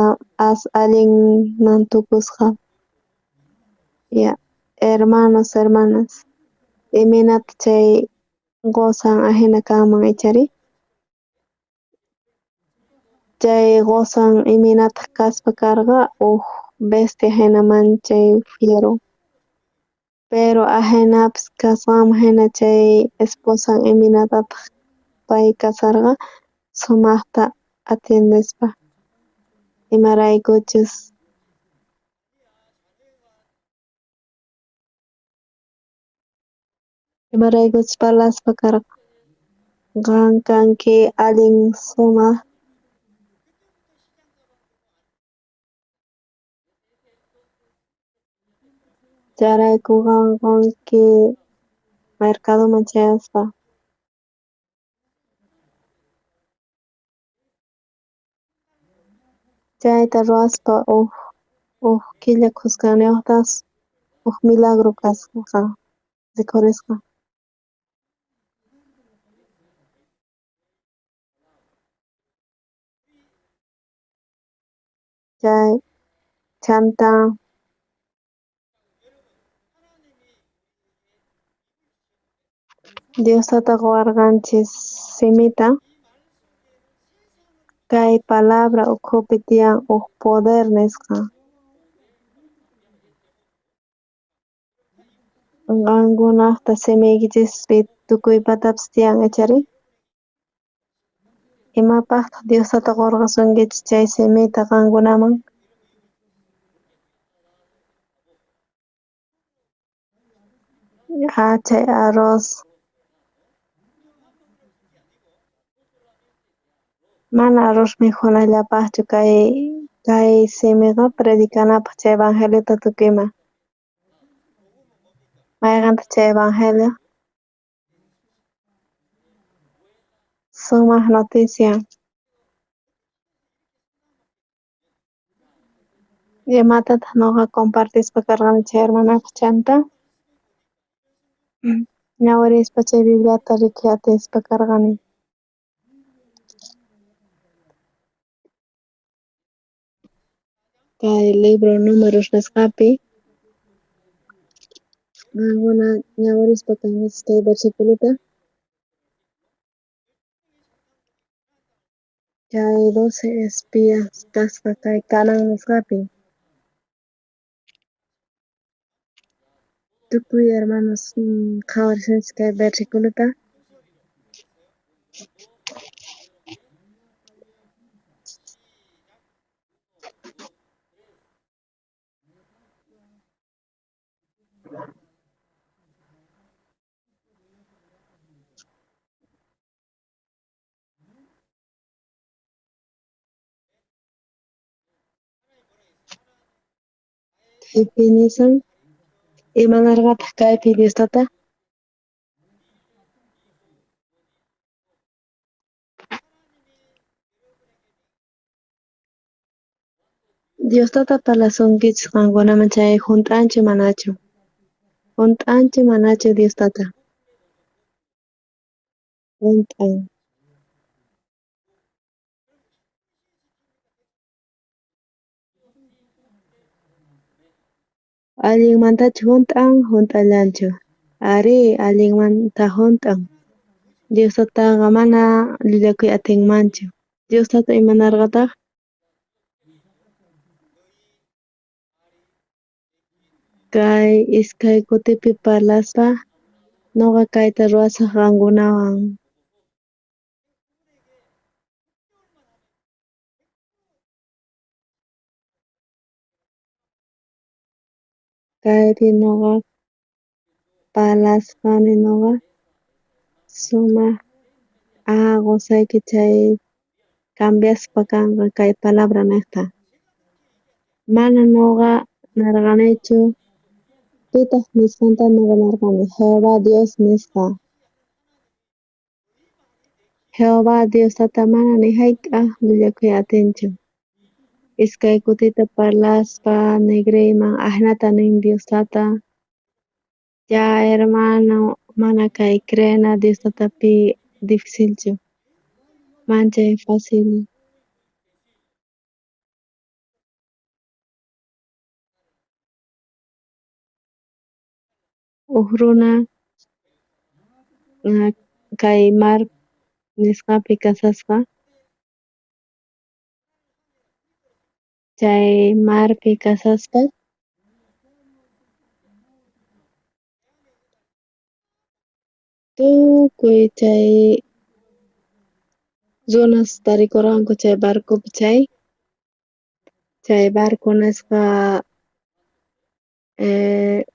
as allinman tukusqa. Ya, hermanos, hermanas, imaynata chay qosan ajina kanman ichari? Chay qosan imaynataj kaspa karqa uj bestia jina manchay fiero. Pero ajinapis kasqanman jina chay esposan imaynatataj pay kasarqa sumajta atiendespa. Imaraykuchus parlaspa karqa. Qan kanki allin sumaj Chayrayku qan qonki mercadoman chayaspa. Chayta ruwaspa uj killa khuskanniyojtas uj milagro kasqa rikhurisqa. Chay chanta Dios tata qowarqanchis simita, kay palabra ukhupi tiyan uj poder nisqa. Qankunajta simiykichispi tukuypatapis tiyan ichari. Imapajtaj Dios tata qorqasunkichis chay simita qankunaman? Chay arroz. Mana arroz mikhunallapajchu kay simiqa predicanapaj chay evangeliota tukuyman. Mayqentaj chay evangelio? Sumaj noticia. Imatataj noqa compartispa karqani chay hermanapaj chanta? Ñawirispa chay Bibliata rikhuy atispa karqani. Kay libro Números nisqapi Qankuna ñawirispa kankichis kay versiculota? Chay 12 espías kasqa kay Canaán nisqapi. Tukuy hermanos qhawarisunchis kay versiculota. Kaypi nisan, imanarqataq kaypi Dios Tata? Dios Tata parlasunkichis qankunaman chay junt'anchu manachu? Junt'anchu manachu Dios Tata? Junt'an. Allinmantachu junt'an, junt'allanchu? Arí, allinmanta junt'an. Dios Tataqa mana llullakuy atinmanchu. Dios Tata imanarqataq? Kay iskay kutipi parlaspa, nuqa kayta ruwasaj qankunawan. Kaypi nuqa parlasqani nuqa sumaq qusayki chay cambiaspa kanqa kay palabra niqta. Mana nuqa narqanichu, pitaq nisqanta nuqa narqani, Jehová Dios nisqa. Jehová Dios Tata mana ni jayk'aj llullakuy atinchu. Iskay kutita parlaspa nigriyman ajinata nin Dios Tata. Ya hermano, mana kay creena Dios Tatapi dificilchu. Manchay fácil. Uj runa kay mar nisqapi kasasqa. Chay marpi kasaspa tukuy chay runas tarikurqanku chay barcopi chay barco nisqa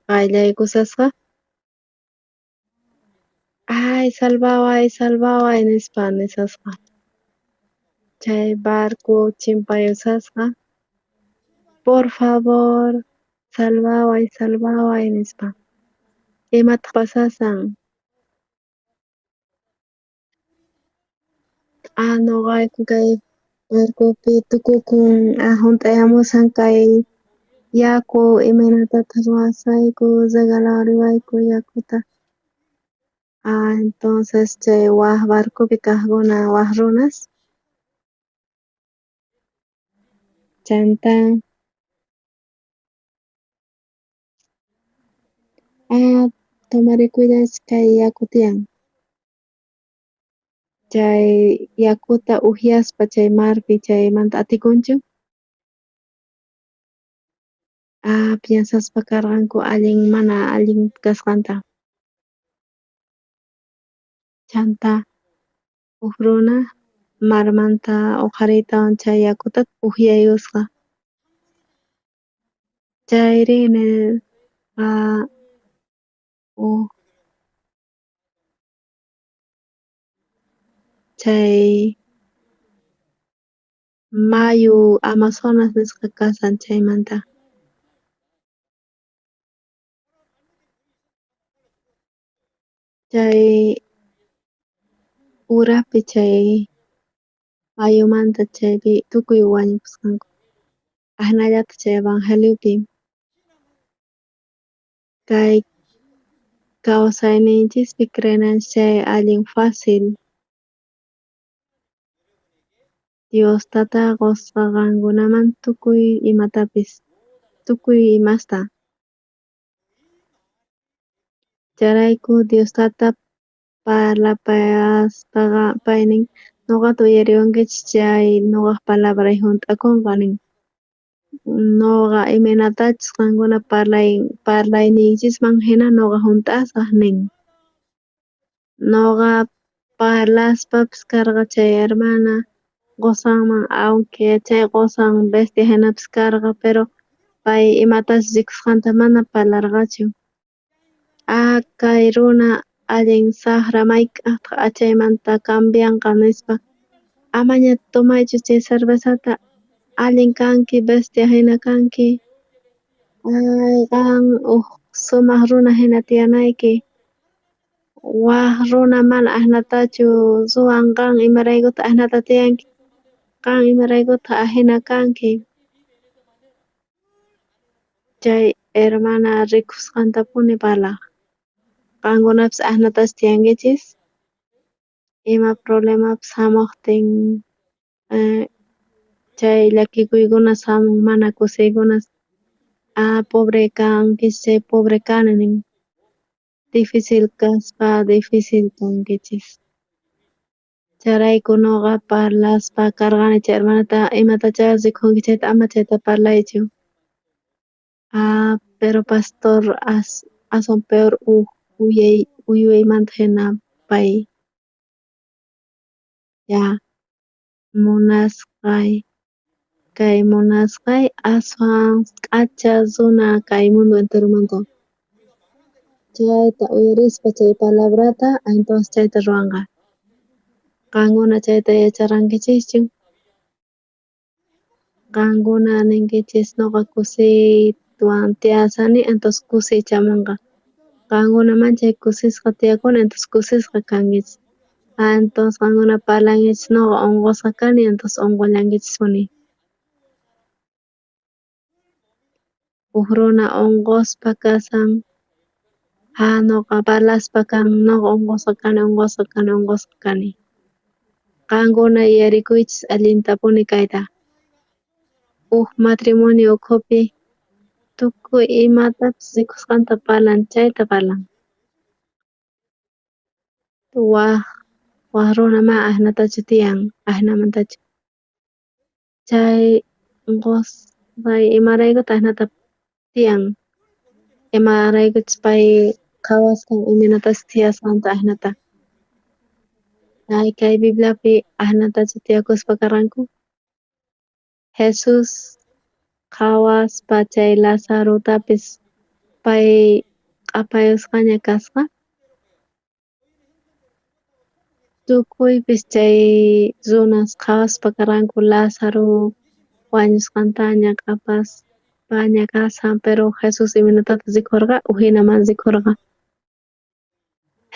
qayllaykusasqa ay salvaway salvaway nispa nisasqa chay barco chimpayusasqa por favor salvaway salvaway nispa imataq pasasan nuqayku kay barcopi tukukun junt'ayamusan kay yaku imaynatataq ruwasayku regalawariwayku yakuta entonces chay waj barcopi kajkuna waj runas chanta tomarikuyllachis kay yaku tiyan chay yakuta ujyaspa chay marpi chaymanta atikunchu piensaspa karqanku allin mana allin kasqanta chanta uj runa marmanta uqhariytawan chay yakuta ujyayusqa chayri uj chay mayu Amazonas nisqa kasan chaymanta. Chay urapi chay mayumanta chaypi tukuy wañupusqanku. Ajinallataq chay evangeliopi kay kawsayninchispi creenanchis chay allin fácil. Dios Tata qusqa qankunaman tukuy imatapis, tukuy imasta. Chayrayku Dios Tata parlapayaspaqa pay nin, noqata uyariwankichis chay noqaj palabray junt'akonqa nin. Noqa imaynatachus qankuna parlayniychisman jina noqa junt'asaj nin. Noqa parlaspapis karqa chay hermana qosanman, aunque chay qosan bestia jinapis karqa, pero pay imatachus rikusqanta mana parlarqachu. Ah, kay runa allin sajra, mayk'ajtaj achaymanta cambianqa nispa. Amaña tomaychu chay cervezata, allin kanki, bestia jina kanki. Ay, qan uj sumaj runa jina tiyanayki. Waj runa mana ajinatachu ruwan, qan imaraykutaj ajinata tiyanki, qan imaraykutaj ajina kanki. Chay hermana rikusqantapuni parlaj. Qankunapis ajinatachu tiyankichis? Ima problemapis jamojtin chay llakikuykunas jamun, mana kusiykunas. Ah, pobre kankichis chay pobre kani nin. Difícil kaspa, difícil kankichis. Chayrayku noqa parlaspa karqani chay hermanata imatachá rikunki chayta ama chayta parlaychu. Ah, pero pastor aswan peor uj uywaymanta jina pay. Ya, munasqay, kay munasqay aswan k'acha runa kay mundo enteromanta. Chayta uyarispa chay palabrata, entonces chayta ruwanqa. Qankuna chayta yacharankichikchu? Qankuna ninkichis noqa kusiywan tiyasani, entonces kusiy chamunqa. Qankuna manchay kusisqa tiyakuni, entonces kusisqa kankichis. Ah, entonces qankuna parlankichis noqa onqosqa kani, entonces onqollankichispuni. Uj runa onqospa kasan, ah, noqa parlaspa kan, noqa onqosqa kani, onqosqa kani, onqosqa kani. Qankuna yuyarikuychis allintapuni kayta. Uj matrimonio ukhupi tukuy imatapis rikusqanta parlan, chayta parlan. Waj runa ma ajinatachu tiyan, ajinamantachu. Chay qosay imaraykutaj ajinata tiyan, imaraykuchus pay qhawasqan imaynatachus tiyasqanta ajinata. Ay, kay Bibliapi ajinatachu tiyakuspa karqanku. Jesús qhawaspa chay Lazarotapis pay q'apayusqaña kasqa. Tukuypis chay runas qhawaspa karqanku Lázaro wañusqantaña q'apaspaña kashan, pero Jesús imaynatataq rikhurqa, ujinaman rikhurqa.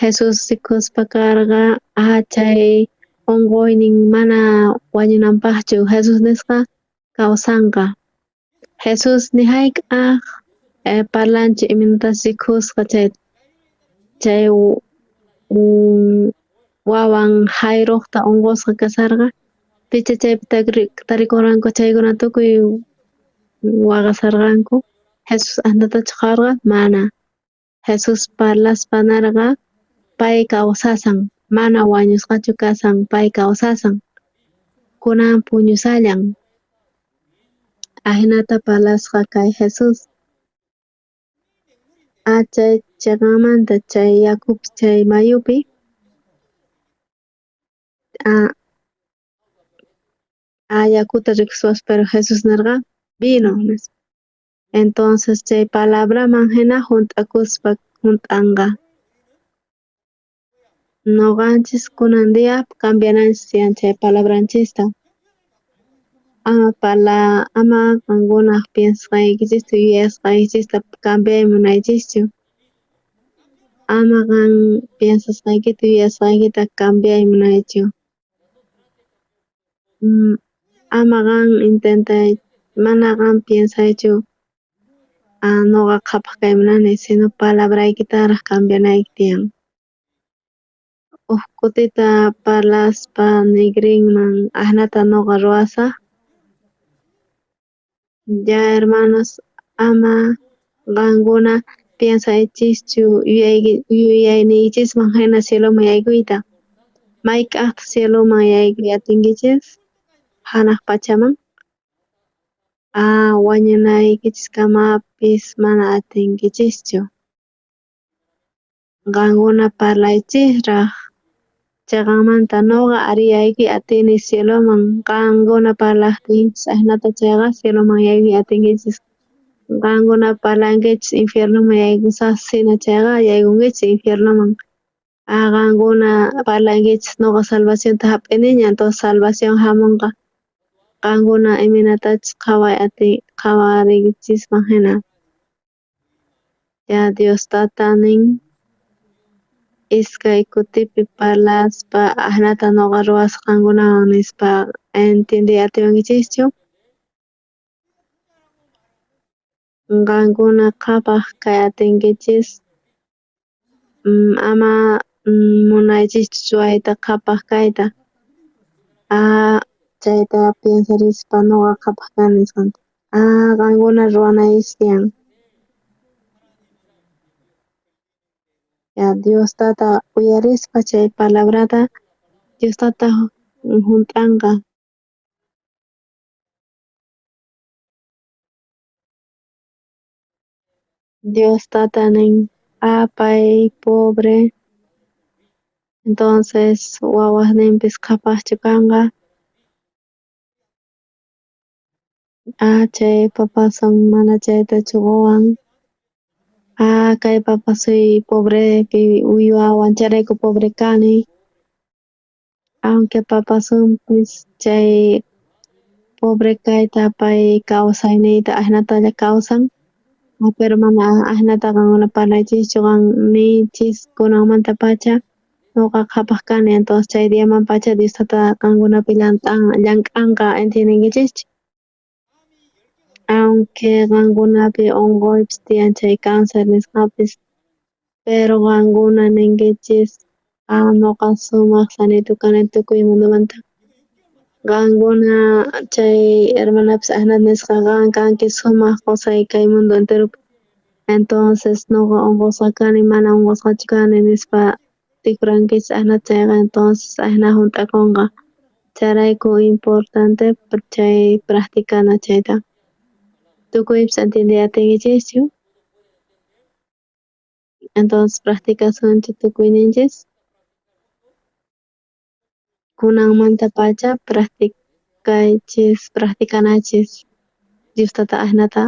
Jesús rikuspa karqa, ah, chay onqoynin mana wañunanpaqchu, Jesús nisqa kawsanqa. Jesús ni jayk'aj parlanchu imaynatachus rikhusqa chay wawan Jairojta onqosqa kasharqa, picha chaypi tarikurqanku chaykuna tukuy waqasharqanku. Jesús ajinatachu qhawarqa? Mana. Jesús parlaspa nerqa pay kawsasan, mana wañusqachu kasan, pay kawsasan. Kunan puñusallan. Ajinata parlasqa kay Jesús. Ah, chay cheqanmanta chay yakupi chay mayupi yakuta rikuspas, pero Jesús nerqa vino nispa. Entonces chay palabraman jina junt'akuspa junt'anqa. Noqanchis kunan día cambiananchis tiyan chay palabranchista. Ama qankunaj piensasqaykichista yuyasqaykichista cambiay munaychischu. Ama qan piensasqaykita yuyasqaykita cambiay munaychu. Ama qan intentay, mana qan piensaychu noqa qhapaj kay munani, sino palabraykitaraj cambianayki tiyan. Uj kutita parlaspa nigrinman ajinata noqa ruwasaj. Ya hermanos, ama qankuna Piensaychischu yuyayniykichisman jina cieloman yaykuyta. Mayk'ajtaj cieloman yaykuy atinkichis? Janaj pachaman? Ah, wañunaykichiskamapis mana atinkichischu. Qankuna parlaychisraj cheqanmanta noqa arí yaykuy atini cieloman. Qankuna parlajtinchis ajinata chayqa cieloman yaykuy atinkichis. Qankuna parlankichis infiernoman yaykusaqsina chayqa yaykunkichis infiernoman. Ah, qankuna parlankichis noqa salvacionta hap'iniña, entonces salvación hamunqa. Qankuna imaynatachus qhaway ati qhawarikichisman hina. Ya Dios tata nin iskay kutipi parlaspa ajinata noqa ruwasaj qankunawan nispa entiendey atiwankichischu? Qankuna qhapaj kay atinkichis ama munaychischu ruwayta qhapaj kayta. Ah, chayta piensarispa noqa qhapaj kani nisqanta. Ah, qankuna ruwanaykichis tiyan. Ya Dios tata uyarispa chay palabrata Dios tata junt'anqa. Dios tata nin, ah, pay pobre, entonces wawasninpis qhapajchu kanqa. Ah, chay papasun mana chaytachu quwan. Ah, kay papasuy pobrepi uywawan chayrayku pobre kani. Aunque papasunpis chay pobre kayta pay kawsayniyta ajinatalla kawsan. Pero mana ajinata qankuna parlaychischu qan niychis kunanmantapacha noqa qhapaj kani, entonces chay diamanpacha Dios tata qankunapi llank'anqa entiendenkichischu? Aunque qankunapi unquypis tiyan chay cáncer nisqapis, pero qankuna ninkichis ah noqa sumaq sanito kani tukuy mundomanta. Qankuna chay hermanapis ajinata nisqa qan kanki sumaq qusay kay mundo enteropi. Entonces noqa unqusqa kani mana unqusqachu kani nispa tikrankichis ajinata chayqa entonces ajina junt'akunqa. Chayrayku importante chay practicana chayta. Tukuypis entiendey atinkichischu? Entonces practicasunchis tukuyninchis. Kunanmantapacha practicaychis, practicanachis Dios tata ajinata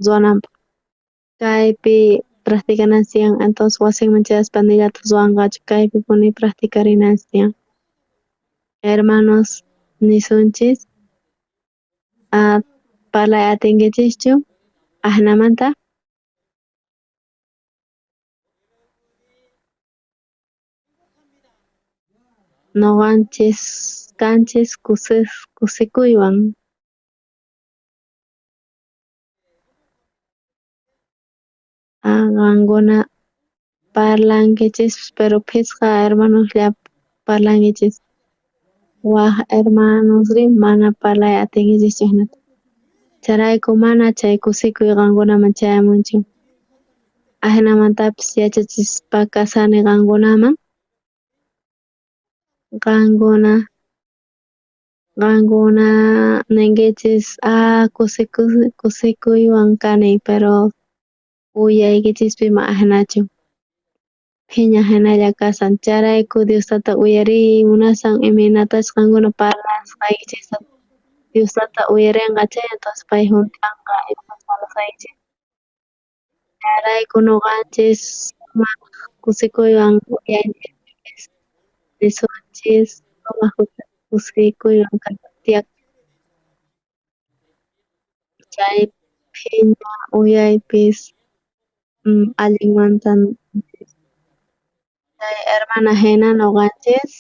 ruwananpaq. Kaypi practicananchis tiyan, entonces wasinman chayaspa nillataq ruwanqachu, kaypipuni practicarinanchis tiyan. Hermanos nisunchis, parlay atinkichischu ajinamanta? Noqanchis kanchis kusikuywan. Ah, qankuna parlankichis, pero phisqa hermanoslla parlankichis. Waj hermanosri mana parlay atinkichischu ajinata. Chayrayku mana chay kusikuy qankunaman chayamunchu. Ajinamantapis yachachispa kasani qankunaman. Qankuna ninkichis ah kusikuywan kani, pero uyaykichispi ma ajinachu. Phiña jinalla kasan. Chayrayku Dios tata uyariy munasan imaynatachus qankuna parlasqaykichista Dios tata uyarinqa chay, entonces pay junt'anqa imatachus parlasqaykichis. Chayrayku noqanchis sumaq kusikuywan uyanchis nisunchis sumaq kusikuywan tiyak. Chay phiña uyaypis allinmanta chay hermana jina noqanchis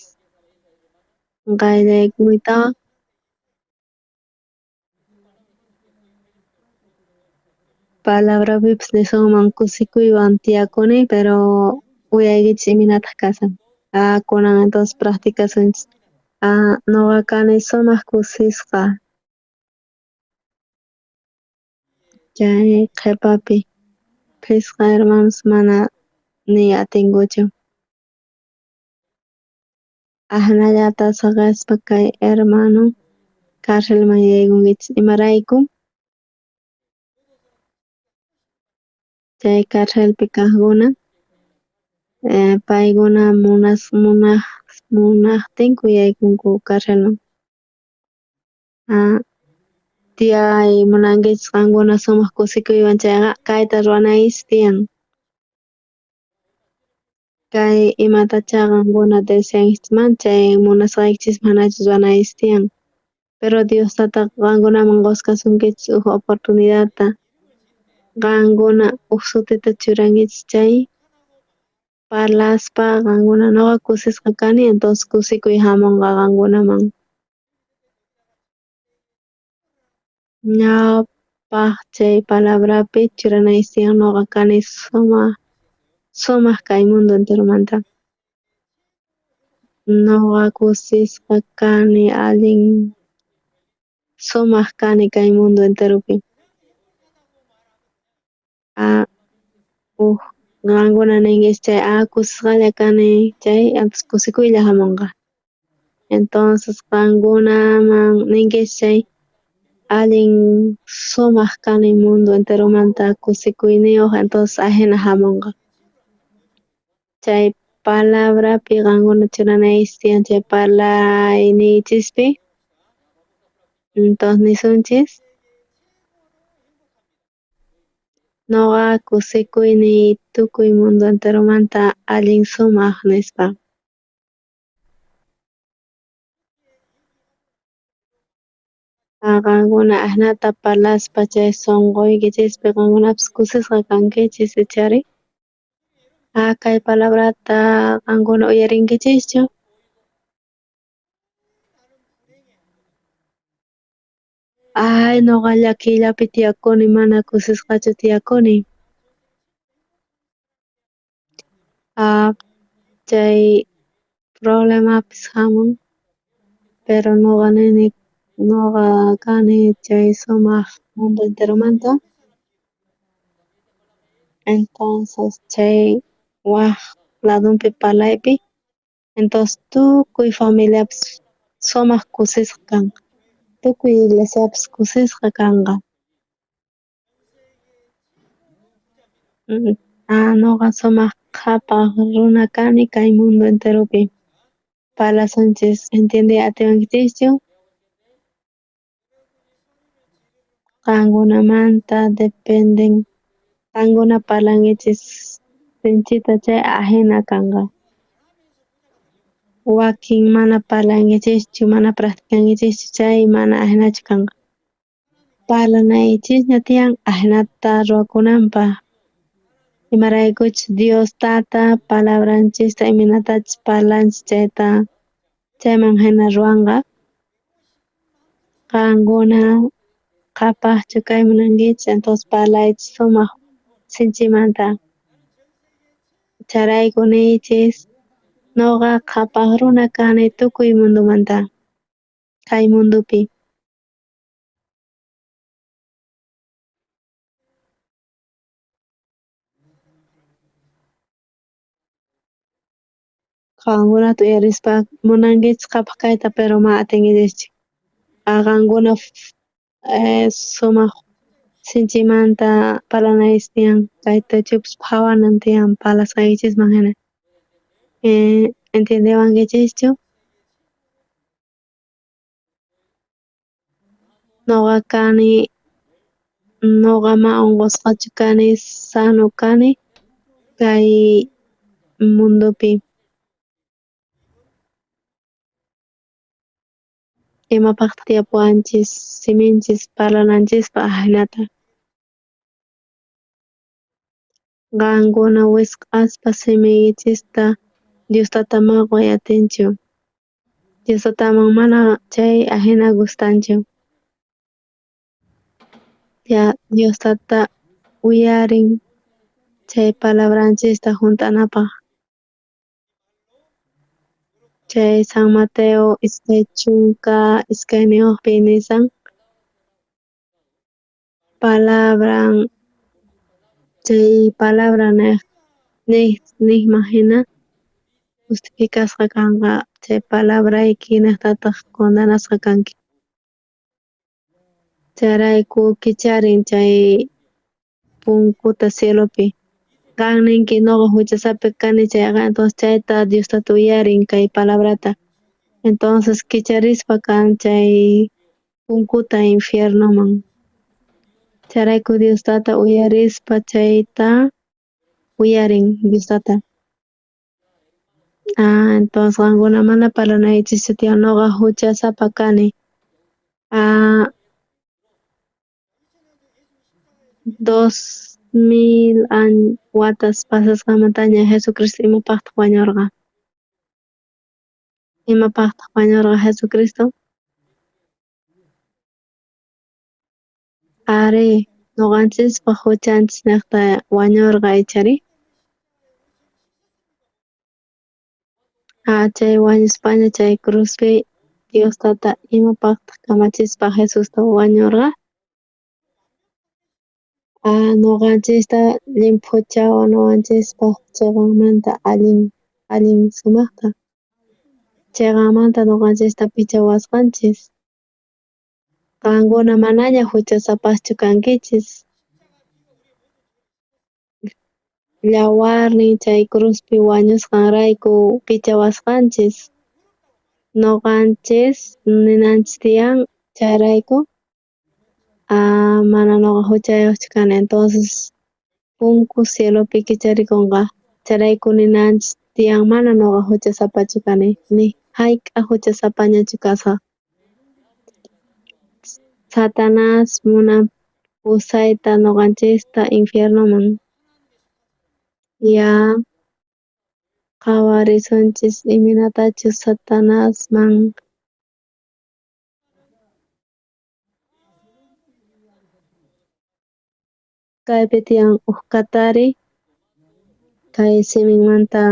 qayllaykuyta palabrapipis nisunman kusikuywan tiyakuni, pero uyaykichis imaynataq kasan. Ah, kunan entonces practicasunchis. Ah, noqa kani sumaq kusisqa. Chay qhepapi Phisqa hermanos mana niy atinkuchu. Ajinallata saqespa kay hermano carcelman yaykunkichis. Imarayku? Chay carcelpi kajkuna paykuna munajtinku yaykunku carcelman. Tiyay munankichis qankuna sumaq kusikuywan chayqa kayta ruwanaykichis tiyan. Kay imatachá qankuna deseankichisman chay munasqaykichis manachu ruwanaykichis tiyan. Pero Dios tata qankunaman qosqasunkichis uj oportunidadta. Qankuna uj sutita churankichis chay parlaspa qankuna noqa kusisqa kani, entonces kusikuy hamunqa qankunaman. Ñawpaj chay palabrapi churanaykichis tiyan noqa kani sumaq kay mundo enteromanta. Noqa kusisqa kani, allin sumaq kani kay mundo enteropi. Uj qankuna ninkichis chay kusisqalla kani chay, entonces kusikuylla hamunqa. Entonces qankunaman ninkichis chay allin sumaq kani mundo enteromanta kusikuyniyuq, entonces ajina hamunqa. Chay palabrapi qankuna churanaykichis tiyan chay parlayniychispi. Entonces nisunchis noqa kusikuyniy tukuy mundo enteromanta allin sumaq nispa. Qankuna ajinata parlaspa chay sunquykichispi qankunapis kusisqa kankichis ichari. Kay palabrata qankuna uyarinkichischu? Ay, noqa llakiyllapi tiyakuni, mana kusisqachu tiyakuni. Chay problemapis hamun, pero noqa nini noqa kani chay sumaq mundo enteromanta. Entonces chay waj ladunpi parlaypi, entonces tukuy familiapis sumaq kusisqa kanqa, tukuy iglesiapis kusisqa kanqa. Noqa sumaq qhapaq runa kani kay mundo enteropi. Parlasunchis, entiendey atiwankichischu? Qankunamanta dependen, qankuna parlankichis sinchita chay ajina kanqa. Wakin mana parlankichischu, mana practicankichischu chay mana ajinachu kanqa. Parlanaykichisña tiyan ajinata ruwakunanpaq. Imaraykuchus Dios tata palabranchista imaynatachus parlanchis chayta chayman hina ruwanqa. Qankuna qhapaqchu kay munankichis, entonces parlaychis sumaq sinchimanta. Chayrayku niychis noqa qhapaq runa kani tukuy mundomanta, kay mundopi. Qankunata uyarispa munankichis qhapaq kayta, pero ma atinkichischu. Qankuna sumaq sinchimanta parlanaykichis tiyan, kay techopis phawanan tiyan parlasqaykichisman hina. Entiendewankichischu? Noqa kani, noqa ma unqusqachu kani, sano kani kay mundopi. Imapaqtaq tiyapuwanchis siminchis parlananchispaq ajinata. Qankuna wisq'aspa simiykichista Dios tata ma qoy atinchu. Dios tataman mana chay ajina gustanchu. Ya Dios tata uyarin chay palabranchista junt'anapaq. Chay San Mateo 22 nisan palabran Chay palabra nejman jina justificasqa kanqa, chay palabrayki nejtataj condenasqa kanki. Chayrayku kicharin chay punkuta cielopi. Qan ninki noqa juchasapa kani chayqa, entonces chayta Dios tata uyarin kay palabrata. Entonces kicharispa kan chay punkuta infiernoman. Chayrayku Dios tata uyarispa chayta uyarin Dios tata. Ah, entonces qankuna mana parlanaykichis tiyan noqa juchasapa kani. Ah, 2000 watas pasasqanmantaña Jesucristo imapajtaj wañorqa? Imapajtaj wañorqa Jesucristo? Ari, noqanchispaj juchanchisnejta wañorqa ichari? Ah, chay wañuspaña chay cruzpi Dios tata imapajtaj kamachispa Jesusta wañorqa? Ah, noqanchista llimphuchawanawanchispaj cheqanmanta allin allin sumajta. Cheqanmanta noqanchista pichawasqanchis. Qankuna manaña juchasapaschu kankichis. Llawarnin chay cruzpi wañusqanrayku pichawasqanchis. Noqanchis ninanchis tiyan chayrayku ah, mana noqa juchayojchu kani, entonces punku cielopi kicharikonqa. Chayrayku ninanchis tiyan mana noqa juchasapachu kani, ni jayk'aj juchasapañachu kasaj. Satanás munan pusayta noqanchista infiernoman. Ya qhawarisunchis imaynatachus Satanasman kaypi tiyan uj katari kay siminmanta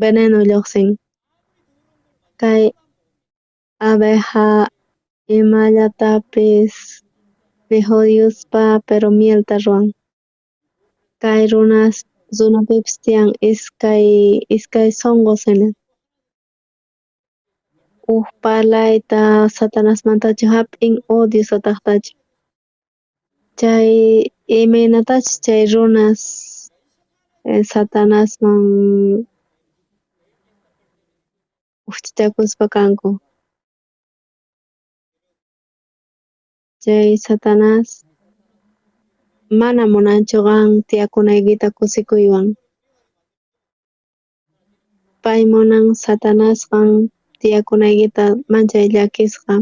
veneno llojsin. Kay abeja imallatapis mikhuyuspa pero mielta ruwan. Kay runas runapipis tiyan iskay sonqos jina. Uj parlayta Satanasmantachu jap'in o Dios tatajtachu. Chay imaynatachus chay runas Satanasman ujchachakuspa kanku. Chay Satanás mana munanchu qan tiyakunaykita kusikuywan. Pay munan Satanás qan tiyakunaykita manchay llakisqa.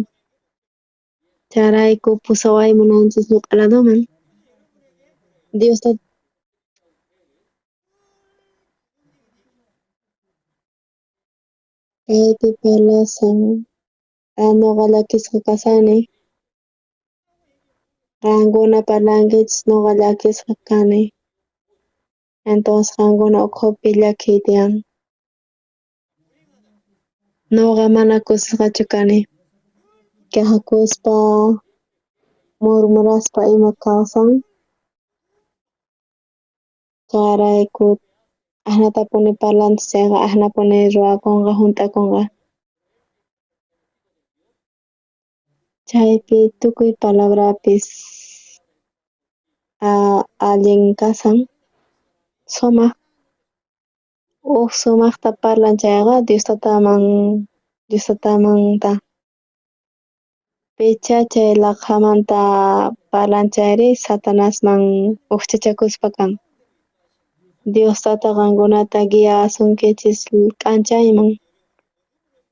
Chayrayku pusaway munanchis lloq'a ladoman. Dios tata kaypi parlasan, noqa llakisqa kashani. Qankuna parlankichis noqa llakisqa kani. Entonces qankuna ukhupi llakiy tiyan. Noqa mana kusisqachu kani. Quejakuspa, murmuraspa ima kawsan. Chayrayku ajnatapuni parlanchis chayqa ajnapuni ruwakonqa junt'akonqa. Chaypi tukuy palabrapis allin kasan, sumaj. Uj sumajta parlan chayqa Dios tatamanta. Picha chay laqhamanta parlan chayri Satanasman ujchachakuspa kan. Dios tata qankunata guiasunkichis k'anchayman.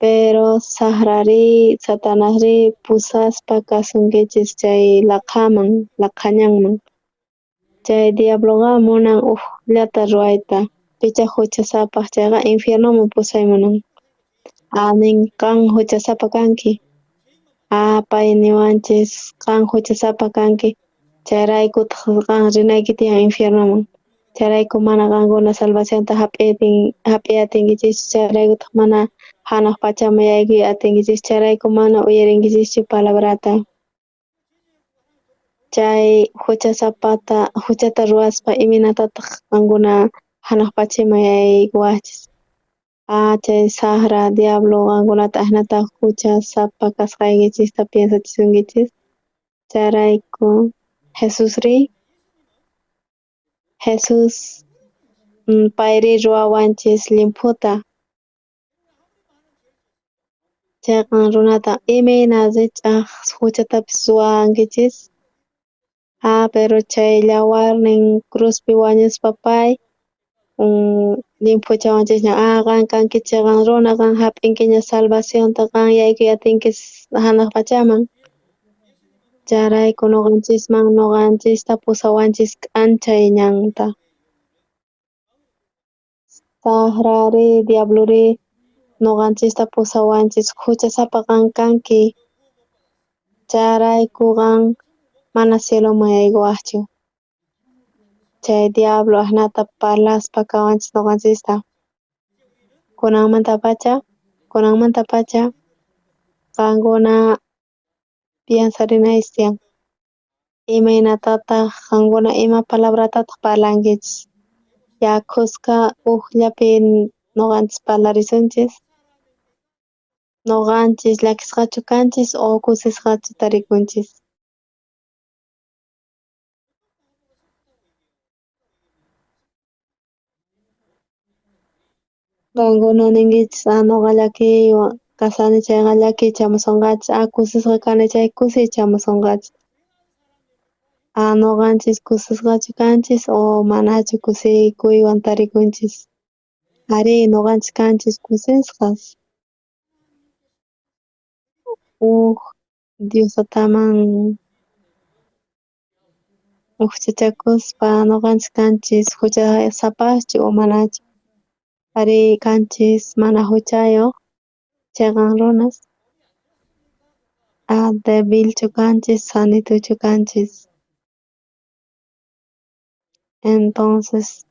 Pero sajrari Satanasri pusaspa kasunkichis chay laqhaman, laqhañanman. Chay diabloqa munan ujllata ruwayta. Picha juchasapaj chayqa infiernoman pusay munan. Ah, nin qan juchasapa kanki. Ah, pay niwanchis qan juchasapa kanki. Chayraykutaq qan rinayki tiyan infiernoman. Chayrayku mana qankuna salvacionta jap'iy atinkichischu. Chayraykutaq mana hanaq pachaman yaykuy atinkichischu. Chayrayku mana uyarinkichischu palabrata. Chay huchasapata huchata ruwaspa imaynatataj qankuna hanaq pachaman yaykuwajchis? Ah, chay saqra diablo qankunata ajinata huchasapa kasqaykichista piensachisunkichis. Chayrayku Jesusri Jesús payri ruwawanchis llimphuta. Chayqan runata imayna rich'aj huchatapis ruwankichis. Ah, pero chay yawarnin cruzpi wañuspa pay llimphuchawanchisña. Ah, qan kanki chiqan runa, qan hap'inkiña salvacionta, qan yaykuy atinki hanaq pachaman. Chayrayku nuqanchisman nuqanchista pusawanchis k'anchay ñanta. Saqrari diablori nuqanchista pusawanchis huchasapa qan kanki. Chayrayku qan mana cieloman yaykuwajchu. Chay diablo ajnata parlaspa kawanchis nuqanchista. Kunanmantapacha qankuna piensarinaychis tiyan. Imaynatataq qankuna ima palabratataq parlankichis? Ya khuska ujllapi nuqanchis parlarisunchis. Nuqanchis llakisqachu kanchis o kusisqachu tarikunchis? Qankuna ninkichis, ah, nuqa llakiywan kasani chayqa llakiy chamusonqachis, ah, kusisqa kani chay kusiy chamusonqachis. Ah, nuqanchis kusisqachu kanchis o manachu kusikuywan tarikunchis? Arí, nuqanchis kanchis kusisqas. Uj Dios tataman ujchachakuspa nuqanchis kanchis huchasapaschu o manachu? Arí, kanchis mana huchayuq chiqan runas. Ah, debilchu kanchis, sanituchu kanchis. Entonces,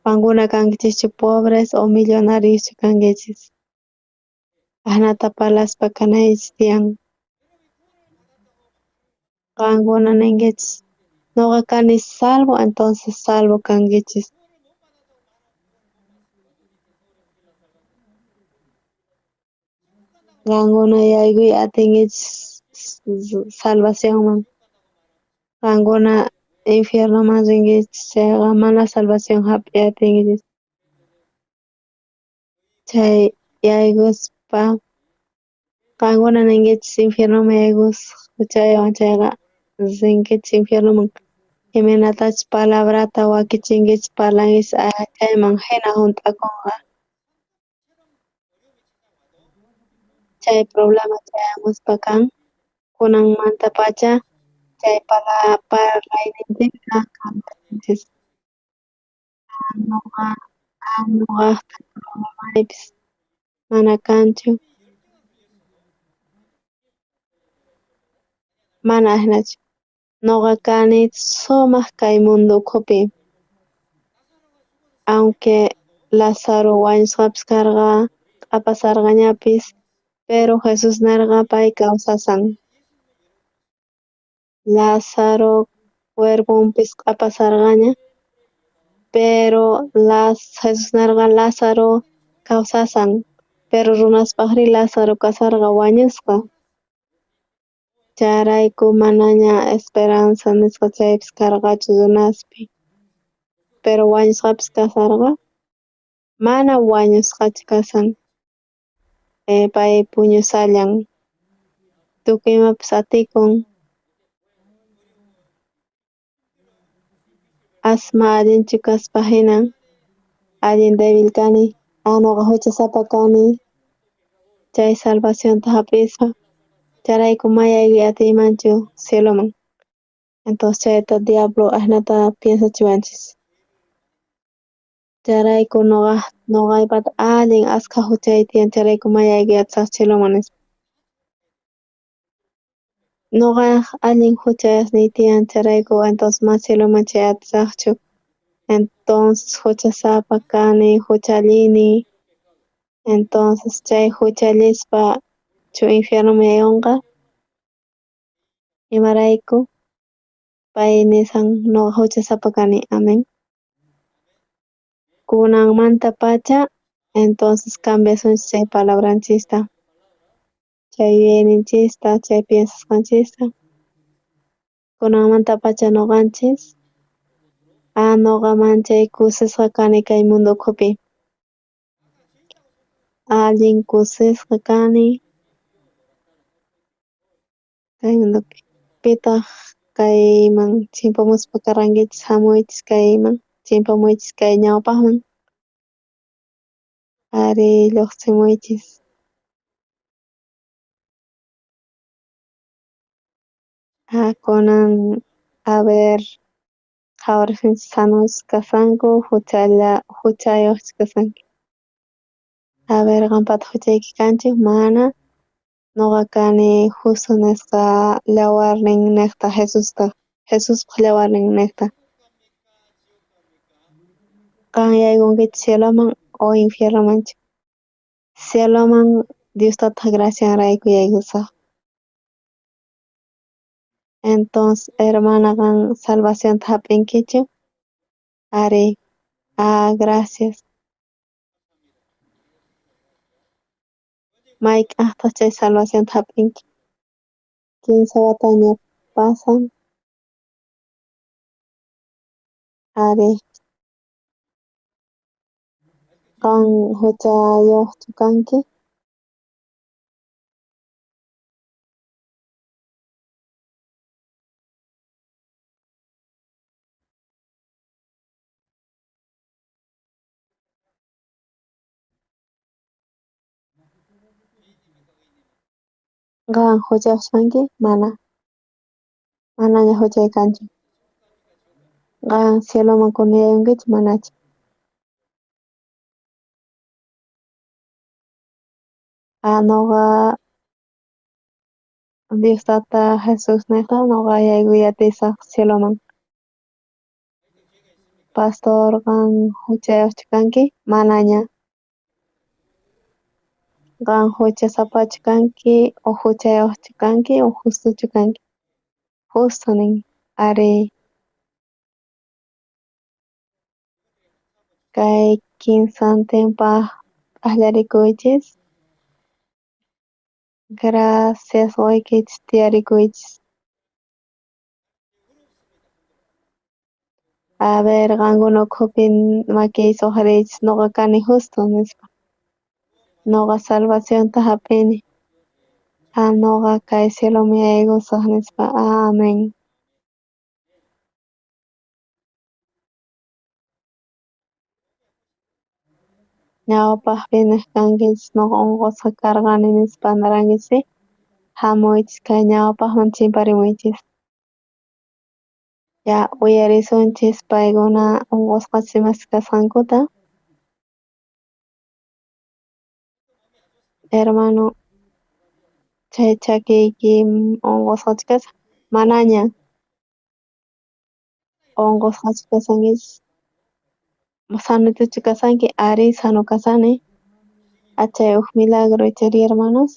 qankuna kankichischu pobres o millonarioschu kankichis? Ajnata parlaspa kanaychis tiyan. Qankuna ninkichis, nuqa kani salvo, entonces salvo kankichis. Qankuna yaykuy atinkichis salvacionman. Qankuna infiernoman rinkichis chayqa mana salvación hap'iy atinkichis. Chay yaykuspa qankuna ninkichis infiernoman yaykuspa huchaywan chayqa rinkichis infiernoman. Imaynatachus palabrata wakichinkichis parlankichis chayman hina hunt'akunqa. Chay problema chayamuspa kan kunanmantapacha chay parlayninchista cambianchis. Nuqaqta problemaypis mana kanchu. Mana ajinachu. Nuqa kani sumaq kay mundo ukhupi. Aunque Lázaro wañusqapis karqa, q'apasarqañapis, pero Jesús nerqa pay kawsasan. Lázaro cuerponpis q'apasarqaña, pero Jesús nerqa Lázaro kawsasan, pero runaspaqri Lázaro kasarqa wañusqa. Chayrayku manaña esperanza nisqa chaypis karqachu runaspi. Pero wañusqapis kasarqa, mana wañusqachu kasan. Pay puñusallan. Tukuy imapis atikun. Asma allinchu kaspa hina, allin débil kani, nuqa huchasapa kani, chay salvacionta hap'ispa. Chayrayku mayaykuy atiymanchu cieloman. Entonces chayta diablo ajnata piensachiwanchis. Chayrayku nuqaypata allin askha huchay tiyan, chayrayku mayaykuy atisaq cieloman nispa. Nuqa allin huchasniy tiyan, chayrayku entonces mana cieloman chay atisaqchu. Entonces huchasapa kani, huchallini. Entonces chay huchallispa chu infiernoman yayunqa. Imarayku? Pay nisan noqa huchasapa kani. Amén. Kunanmantapacha entonces cambiasunchis chay palabranchista, chay yuyayninchista, chay piensasqanchista. Kunanmantapacha noqanchis noqa manchay kusisqa kani kay mundo ukhupi. Allin kusisqa kani kay mundopi. Pitaq kayman chimpamuspa karqankichis? Hamuychis kayman, chimpamuychis kay ñawpaqman. Ari, lluqsimuychis. Kunan a ver qhawarisunchis sanos kasanku huchayuqchu kasanku. A ver qampata huchayki kanchu? Mana. Noqa kani justo nisqa llawarnin niqta Jesusta, Jesuspaq llawarnin niqta. Qan yaykunkichu cieloman o infiernomanchu? Cieloman Dios tataq gracianrayku yaykusaq. Entonces, hermana, qan salvacionta hap'inkichu? Ari. Gracias. Mayk'aqtaq chay salvacionta hap'inki? 15 wataña pasan. Ari. Qan huchayuqchu kanki? Qan huchayuqchu kanki? Mana. Manaña huchay kanchu. Qan cieloman kunan yaykunkichu? Manachu. Noqa Dios tata Jesús niqta noqa yaykuy atisaq cieloman. Pastor, qan huchayuqchu kanki? Manaña. Qan huchasapachu kanki o huchayuqchu kanki o justochu kanki? Justo nin. Ari. Kay kinsantinpaq p'aqllarikuychis. Gracias qoykichis tiyarikuychis. A ver, qankuna ukhupi makiychis uqhariychis, noqa kani justo nispa. Noqa salvacionta hap'ini. Noqa kay cieloman yaykusaq nispa. Amén. Ñawpaqpi niq kankichis noqa unqusqa karqani nispa nirankichis, hamuychis kay ñawpaqman chimparimuychis. Ya uyarisunchis paykuna unqusqachus imas kasqankuta. Hermano, chay chakiyki unqusqachu kashan? Manaña. Unqusqachu kasankichis? Sanotuchu kasanki? Ari, sano kasani. Chay uj milagro ichari, hermanos.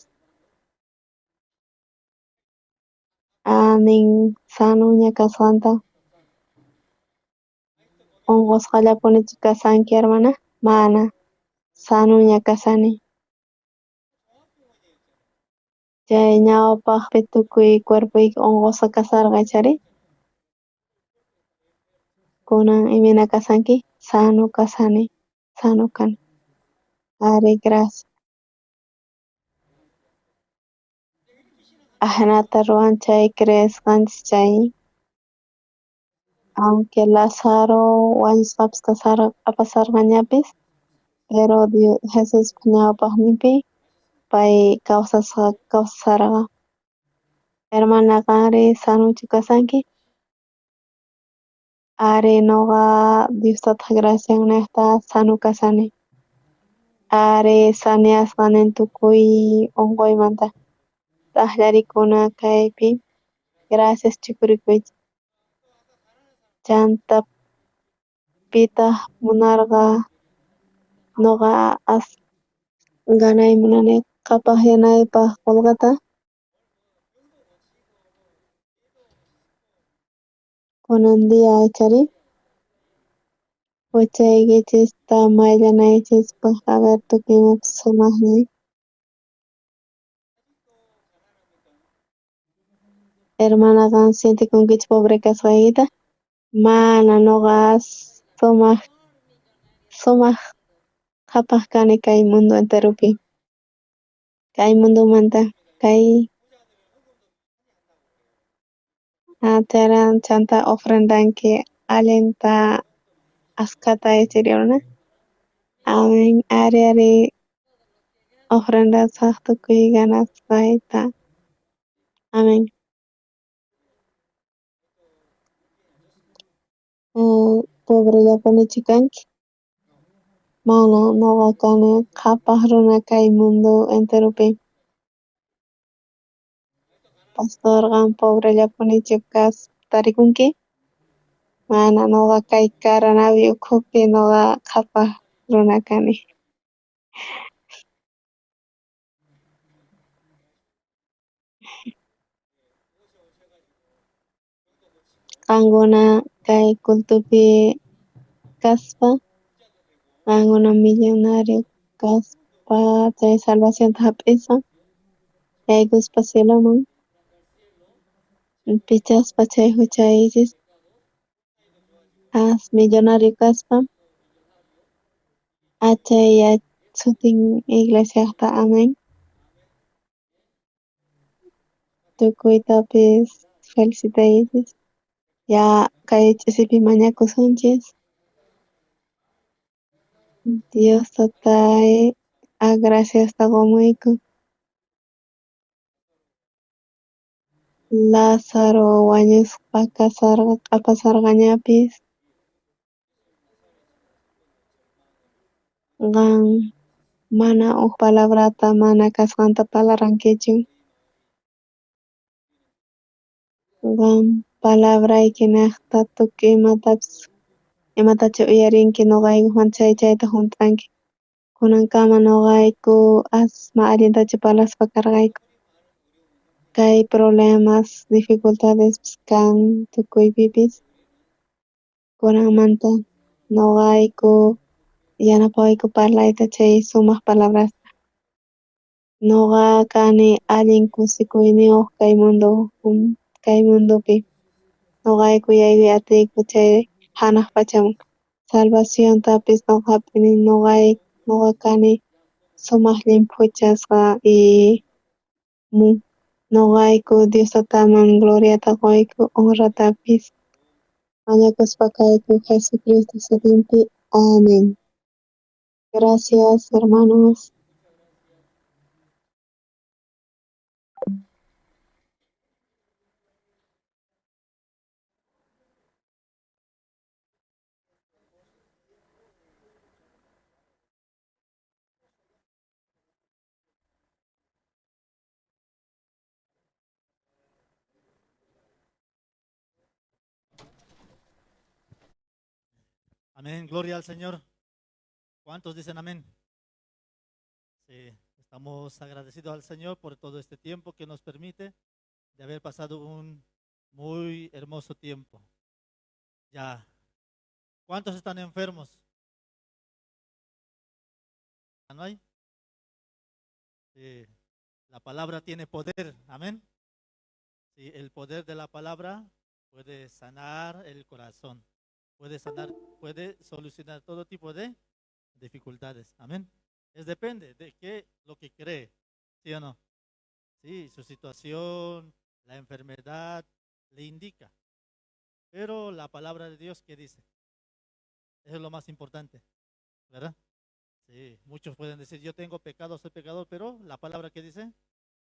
Nin sanoña kasqanta. Unqusqallapunichu kasanki, hermana? Mana. Sanoña kasani. Chay ñawpaqpi tukuy cuerpoyki unqusqa kasarqa ichari? Kunan imayna kasanki? Sano kasani. Sano kani. Ari, gracias. Ajinata ruwan chay creesqanchis chay. Aunque Lázaro wañusqapis pasarqañapis, pero Dios, Jesuspa ñawpaqninpi pay kawsasarqa. Hermana, qanri sanochu kasanki? Ari, noqa Dios tataq gracian niqta sano kasani. Ari, saneasqa nin tukuy unquymanta. T'aqllarikuna kaypi. Gracias chukurikuychis. Chanta pitaq munarqa noqa as ganay munani qhapaqyanaypaq qolqeta. Kunan día ichari? Huchaykichista mayllanaykichispaj, a ver tukuy imapis sumajña. Hermana, qan sientekunkichu pobre kasqaykita? Mana, nuqa sumaq sumaq qhapaq kani kay mundo enteropi. Kay mundomanta kay charan chanta ofrendanki allinta askhata ichari runa. Amen, ari ari ofrendasaj tukuy ganasqayta. Amen. Pobrellapunichu kanki? Mana, nuqa kani qhapaq runa kay mundo enteropi. Pastor, qan pobrellapunichu kas tarikunki? Mana, nuqa kay Caranavi ukhupi nuqa qhapaq runa kani. Qankuna kay cultopi kaspa, qankuna millonario kaspa chay salvacionta hap'ispa, yaykuspa cieloman, pichaspa chay huchaykichis, as millonario kaspa, achay sutin iglesiajta, amen. Tukuytapis felicitaykichis. Ya kay ch'isipi mañakusunchis. Dios tatay, graciasta qomuyku. Lázaro wañusqa kasarqa q'apasarqañapis. Qan mana uj palabrata mana kasqanta parlarankichu. Qan palabraykinejta tukuy imatapis imatachus uyarinki noqaykumanta chay chayta junt'anki. Kunankama noqayku asma allintachu parlaspa karqayku. Kay problemas dificultades kan tukuypipis. Kunanmanta noqayku yanapawayku parlayta chay sumaq palabrasta. Noqa kani allin kusikuyniyuq kay mundo kay mundopi. Noqayku yaykuy atiyku chay hanaq pachaman. Salvaciontapis noqa hap'ini noqay noqa kani sumaq llimphuchasqa y noqayku Dios tataman gloriata qoyku honratapis. Mañakuspa kayku Jesucristo sutinpi. Amén. Gracias, hermanos. Amén, gloria al Señor. ¿Cuántos dicen amén? Sí, estamos agradecidos al Señor por todo este tiempo que nos permite de haber pasado un muy hermoso tiempo. Ya. ¿Cuántos están enfermos? ¿No hay? Sí, la palabra tiene poder, amén. Sí, el poder de la palabra puede sanar el corazón, puede sanar, puede solucionar todo tipo de dificultades. Amén. Es depende de qué lo que cree, ¿sí o no? Sí, su situación, la enfermedad le indica. Pero la palabra de Dios, ¿qué dice? Eso es lo más importante, ¿verdad? Sí, muchos pueden decir, yo tengo pecado, soy pecador, pero la palabra que dice,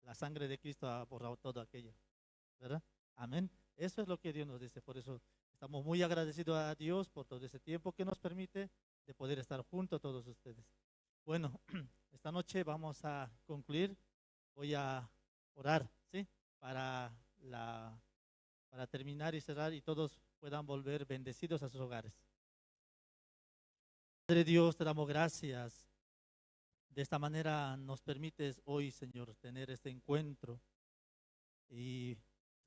la sangre de Cristo ha borrado todo aquello, ¿verdad? Amén. Eso es lo que Dios nos dice. Por eso estamos muy agradecidos a Dios por todo ese tiempo que nos permite de poder estar junto a todos ustedes. Bueno, esta noche vamos a concluir. Voy a orar, ¿sí? Para terminar y cerrar y todos puedan volver bendecidos a sus hogares. Padre Dios, te damos gracias. De esta manera nos permites hoy, Señor, tener este encuentro. Y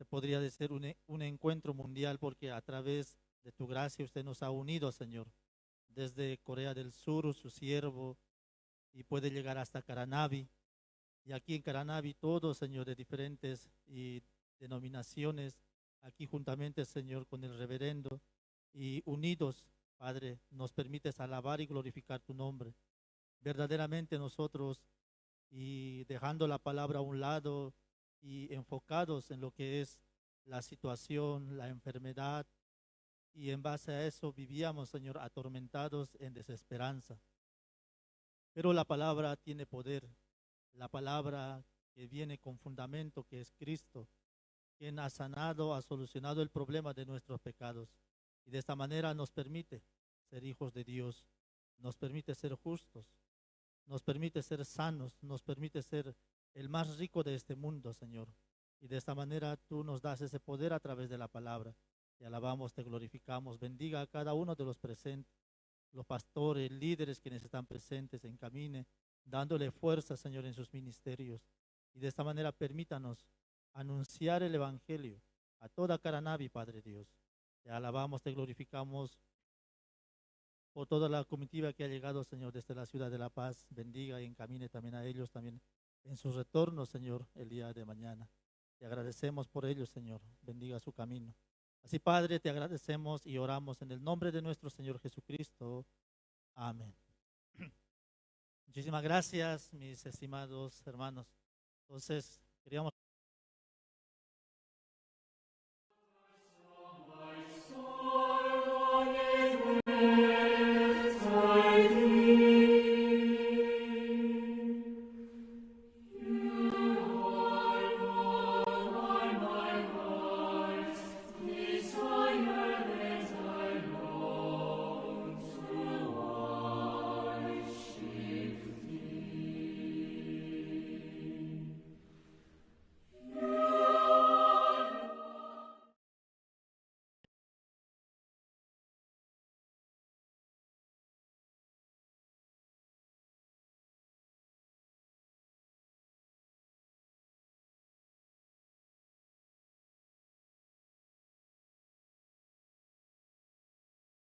Se podría decir un encuentro mundial, porque a través de tu gracia usted nos ha unido, Señor, desde Corea del Sur, su siervo, y puede llegar hasta Caranavi. Y aquí en Caranavi todos, Señor, de diferentes y denominaciones, aquí juntamente, Señor, con el reverendo, y unidos, Padre, nos permites alabar y glorificar tu nombre. Verdaderamente nosotros, y dejando la palabra a un lado y enfocados en lo que es la situación, la enfermedad, y en base a eso vivíamos, Señor, atormentados en desesperanza. Pero la palabra tiene poder, la palabra que viene con fundamento, que es Cristo, quien ha sanado, ha solucionado el problema de nuestros pecados. Y de esta manera nos permite ser hijos de Dios, nos permite ser justos, nos permite ser sanos, nos permite ser el más rico de este mundo, Señor. Y de esta manera tú nos das ese poder a través de la palabra. Te alabamos, te glorificamos. Bendiga a cada uno de los presentes, los pastores, líderes quienes están presentes, encamine, dándole fuerza, Señor, en sus ministerios. Y de esta manera permítanos anunciar el Evangelio a toda Caranavi, Padre Dios. Te alabamos, te glorificamos por toda la comitiva que ha llegado, Señor, desde la ciudad de La Paz. Bendiga y encamine también a ellos también en su retorno, Señor, el día de mañana. Te agradecemos por ellos, Señor. Bendiga su camino. Así, Padre, te agradecemos y oramos en el nombre de nuestro Señor Jesucristo. Amén. Muchísimas gracias, mis estimados hermanos. Entonces, queríamos